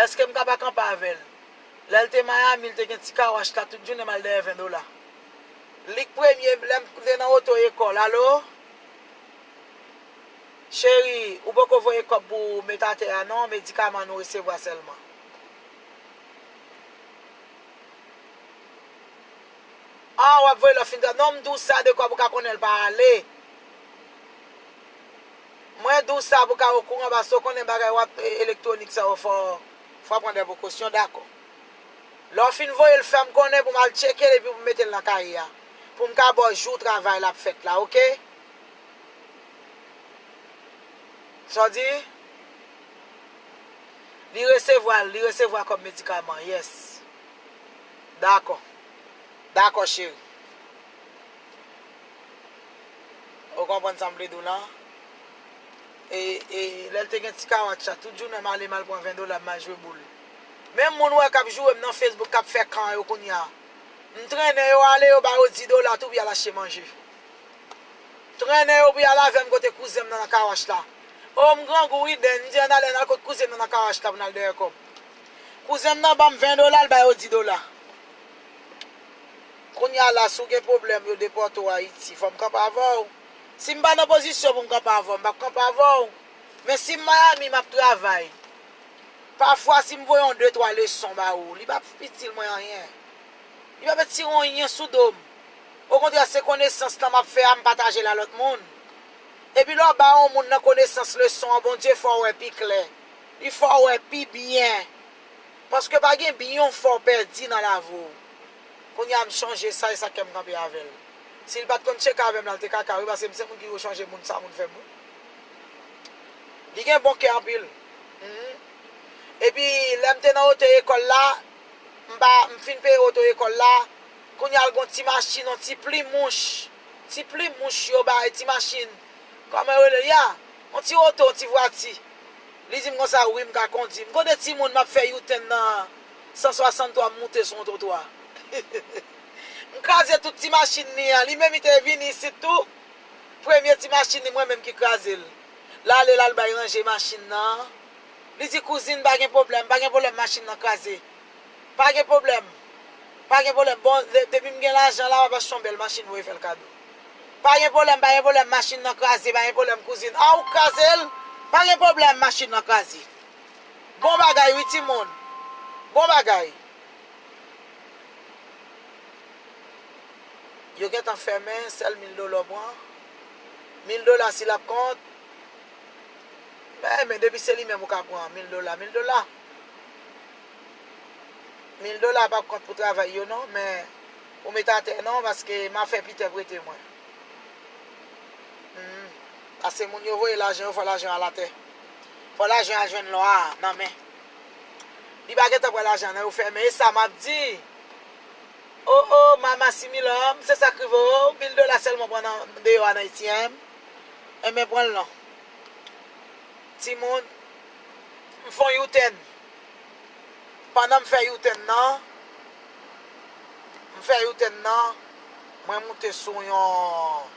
Èske m ka pa kanpe avè l? Lè l te Miami, l te gen ti kawach la, tout jounen m al dèyè ven dola. Li k premye, lè m te nan oto ekòl, alo? Cheri, ou poko voye kòb pou met atè a non, medikaman nou resevwa sèlman. Ah, w ap voye lè w fin travay. Non, m di w sa de kòb ou ka konnen l pa ale. Mwen di w sa pou w ka okouran, paske w konnen bagay w ap, e, elektwonik sa yo fò, fò w pran de prekosyon, dakò. Lè w fin voye l, fè m konnen pou m al tcheke l epi pou m mete l nan kaye a. Pou m ka ba w jou travay la ap fèt la, oke? Sa w di? Li resevwa l, li resevwa kòb medikaman, yes. Dakò. Dakò, cheri. Ou konprann sa m vle di w lan? E, e, lè l te gen ti kawach la, tout jounen m ale m al pran ven dola m al jwe boul. Menm moun ou wè k ap joure m nan Facebook k ap fè kan yo kounye a. M trennen yo ale, yo ba yo dis dola tou pou y al achte manje. Trennen yo pou y al avè m kote kouzen m nan, nan kawach la. O, m grangou wi, Den. M di ann ale, ann al kot kouzen m nan, nan kawach la pou n al dèyè kòb. Kouzen m nan ban m ven dola, l ba yo dis dola. Kounye a la, si w gen pwoblèm, yo depòte w Ayiti, fò m kanpe avè w. Si m pa nan pozisyon pou m kanpe avè w, m p ap kanpe avè w. Men si m Miami, m ap travay. Pafwa, si m voye yon de, twa leson ba ou, li p ap itil mwen anyen. Li p ap tire yon yen sou do m. Okontrè, se konesans lan m ap fè a, m pataje l a lòt moun. Epi lè w ba yon moun nan konesans leson an, Bondye fè w wè pi klè. Li fè w wè pi byen. Paske pa gen byen w fè w pèdi nan lavi w. Kounye a m chonje sa, e sa k fè m kanpe avè l. Si l pa t konn tcheke avè m la, l te kaka wi, paske m se moun ki rechonje moun sa moun fè m wi. Li gen bon kè anpil. Mhm. Epi, lè m te nan oto ekòl la, m pa, m fin peye oto ekòl la, kounye a l gon ti machin, yon ti plim mouch. Ti plim mouch yo bay, ti machin. Kòman yo rele l ya? Yon ti oto, yon ti vwati. Li di m konsa, wi, m ka kondi. M kote timoun, m ap fè U-turn nan san swasanntwa, m moute sou yon twotwa. M kraze tout ti machin li an. Li menm li te vini isit tou. Premye ti machin li, mwen menm ki kraze l. L ale, l al bay ranje machin nan. Li di, kouzin, pa gen pwoblèm, pa gen pwoblèm, machin nan kraze. Pa gen pwoblèm. Pa gen pwoblèm. Bon, de- depi m gen lajan la, w ap achte yon bèl machin voye fè l kado. Pa gen pwoblèm, pa gen pwoblèm, machin nan kraze, pa gen pwoblèm, kouzin. A, ou kraze l? Pa gen pwoblèm, machin nan kraze. Bon bagay, wi, timoun. Bon bagay. Yo gentan fèmen, sèl mil dola w pran. Mil dola si l ap kont. Men, men depi se li menm ou ka pran, mil dola, mil dola. Mil dola p ap kont pou travay yo non, men ou met atè non, paske m a fè Pitè prete mwen. Hmm. Paske moun yo voye lajan yo, fò lajan al atè. Fò lajan al jwenn lwa a nan men. Li pa gentan pran lajan nan, yo fèmen. E sa m ap di. O, o, mama Similan, se sa k rive w, mil dola sèlman pran nan deyò a nan Ayiti, en. Enben, pran l non. Timoun, m fè yon U-turn. Pandan m fè U-turn nan, m fè U-turn nan, mwen moute sou yon,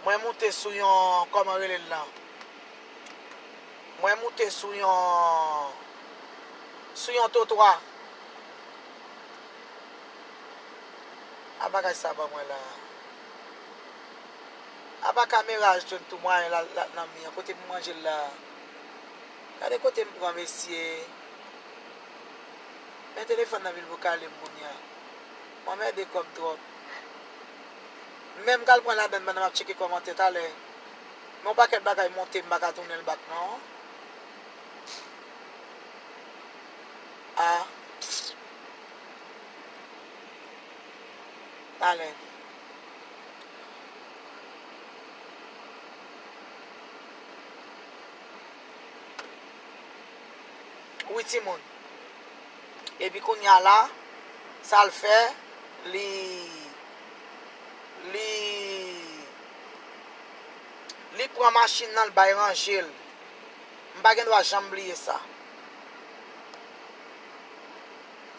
mwen moute sou yon, kòman rele l lan? Mwen moute sou yon, sou yon twotwa. A bagay sa ban mwen la. Apa kamera a jwenn tou mwayen l al, l al nan mi an? Kote m ranje l la? Gade kote m pran mesye. Men telefòn nan vin pou kale m kounye a. Anmède kòb twòp. Menm k al pran ladann pandan m ap tcheke kòmantè talè. Men yon pakèt bagay monte, m pa ka tounen l back non. Ah. Talè. Wi, timoun. Epi kounye a la, sa l fè, li, li, li pran machin nan, l bay ranje l. M pa gen dwa janm bliye sa.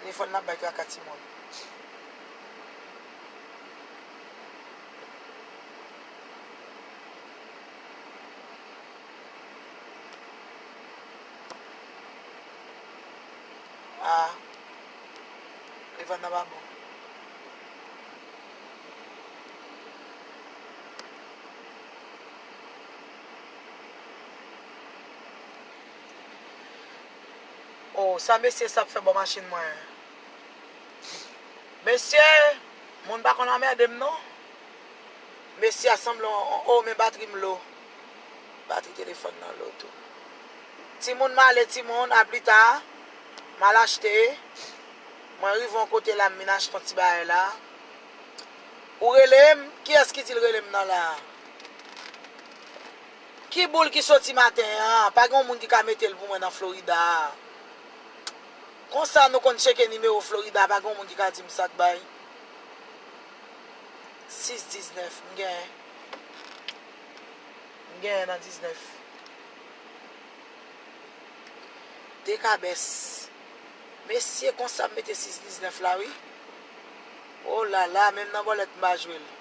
Telefòn nan ap bay traka timoun. Ah. Telefòn nan pa bon. Oh, sa mesye sa ap fè bò machin mwen. Mesye, moun pa konn anmède m non. Mesye a sanble on, oh, men batri m lo. Batri telefòn nan lo tou. Timoun, m ale, timoun, a pli ta. M al achte. Mwen rive yon kote la, m vin achte yon ti bagay la. Ou rele m? Kiyès ki di l rele m nan la? Ki boul ki soti maten an? Pa gen yon moun ki ka mete l pou mwen nan Florida a. Konsa nou konn tcheke nimewo Florida, pa gen yon moun ki ka di m sa k bay. Sis diznèf, m genyen. M genyen nan diznèf. Dekabès. Mesye, konsa m mete sis diznèf la, wi. Oh la la, menm nan bòlèt m pa jwe l.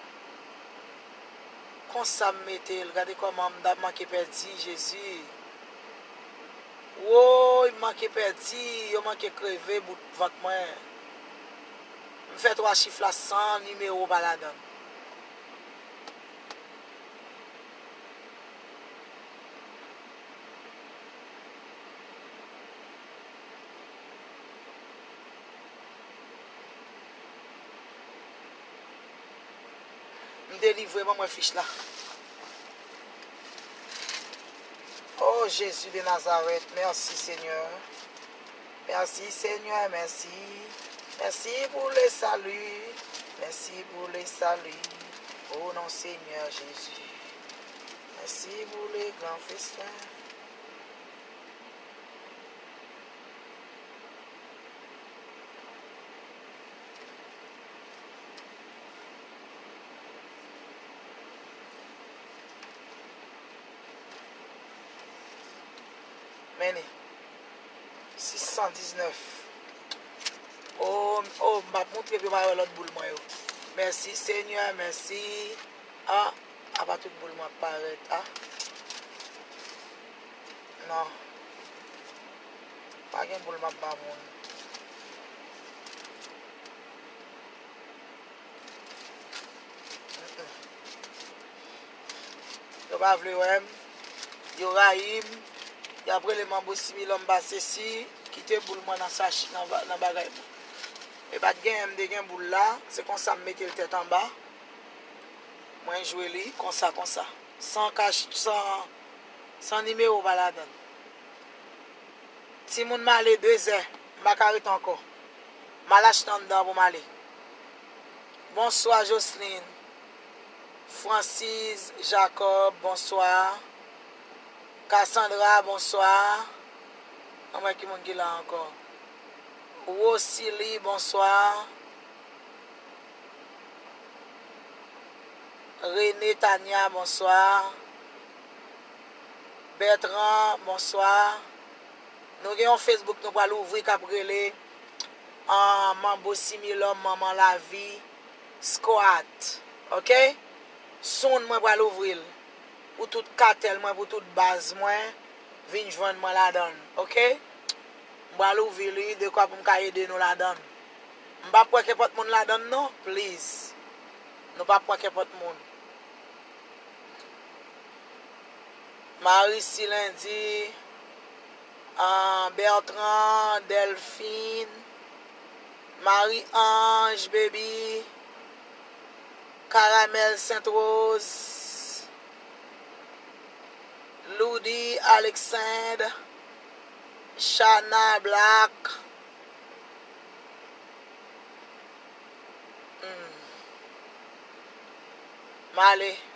Konsa m mete l, gade kòman m t ap manke pèdi, Jezi. Woy, m manke pèdi, yo manke kreve bout vant mwen. M fè twa chif la san nimewo pa ladan l. M delivre, ban mwen fich la. Oh, Jésus de Nazareth, mèsi, Senyè. Mèsi, Senyè, mèsi. Mèsi pou le sali. Mèsi pou le sali. O non, Senyè Jezi. Mèsi pou le gran festen. Men li. Sis san diznèf. O, o, m p ap montre pou yo pa wè lòt boul mwen yo. Mèsi, Senyè, mèsi. A, apa tout boul mwen ap parèt, a. Non. Pa gen boul m ap ba moun. Mm-mm. Yo pa vle wè m. Yo rayi m. Y ap rele m anbo similòm pa sesi. Kite boul mwen nan sach, nan ba-, nan bagay mwen. E pa t genyen m te gen boul la. Se konsa m mete l tèt anba. Mwen jwe li konsa, konsa. San kach, san, san nimewo pa ladan l. Timoun, m ale, de zè. M pa ka ret ankò. M al achte anndan pou m ale. Bonswa, Jocelyn. Francis Jacob, bonswa. Cassandra, bonswa. Ann wè ki moun ki la ankò. Rosily, bonswa. Rene, Tania, bonswa. Bertrand, bonswa. Nou gen yon Facebook nou pral ouvri k ap rele, ah, Manbo Similòm, Manman Lavi, Squat. Oke? Soon mwen pral ouvri l. Pou tout katèl mwen, pou tout baz mwen, vin jwenn mwen ladan l. Oke? M pral ouvri li dekwa pou m ka ede nou ladan l. M p ap pran kenpòt moun ladan l non, please. Nou p ap pran kenpòt moun. Marie Silendi, ah, Bertrand, Delphine, Marie Ange, baby. Caramel Sainte Rose. Loudy Alexandre. Chana Black. Hmm. M ale.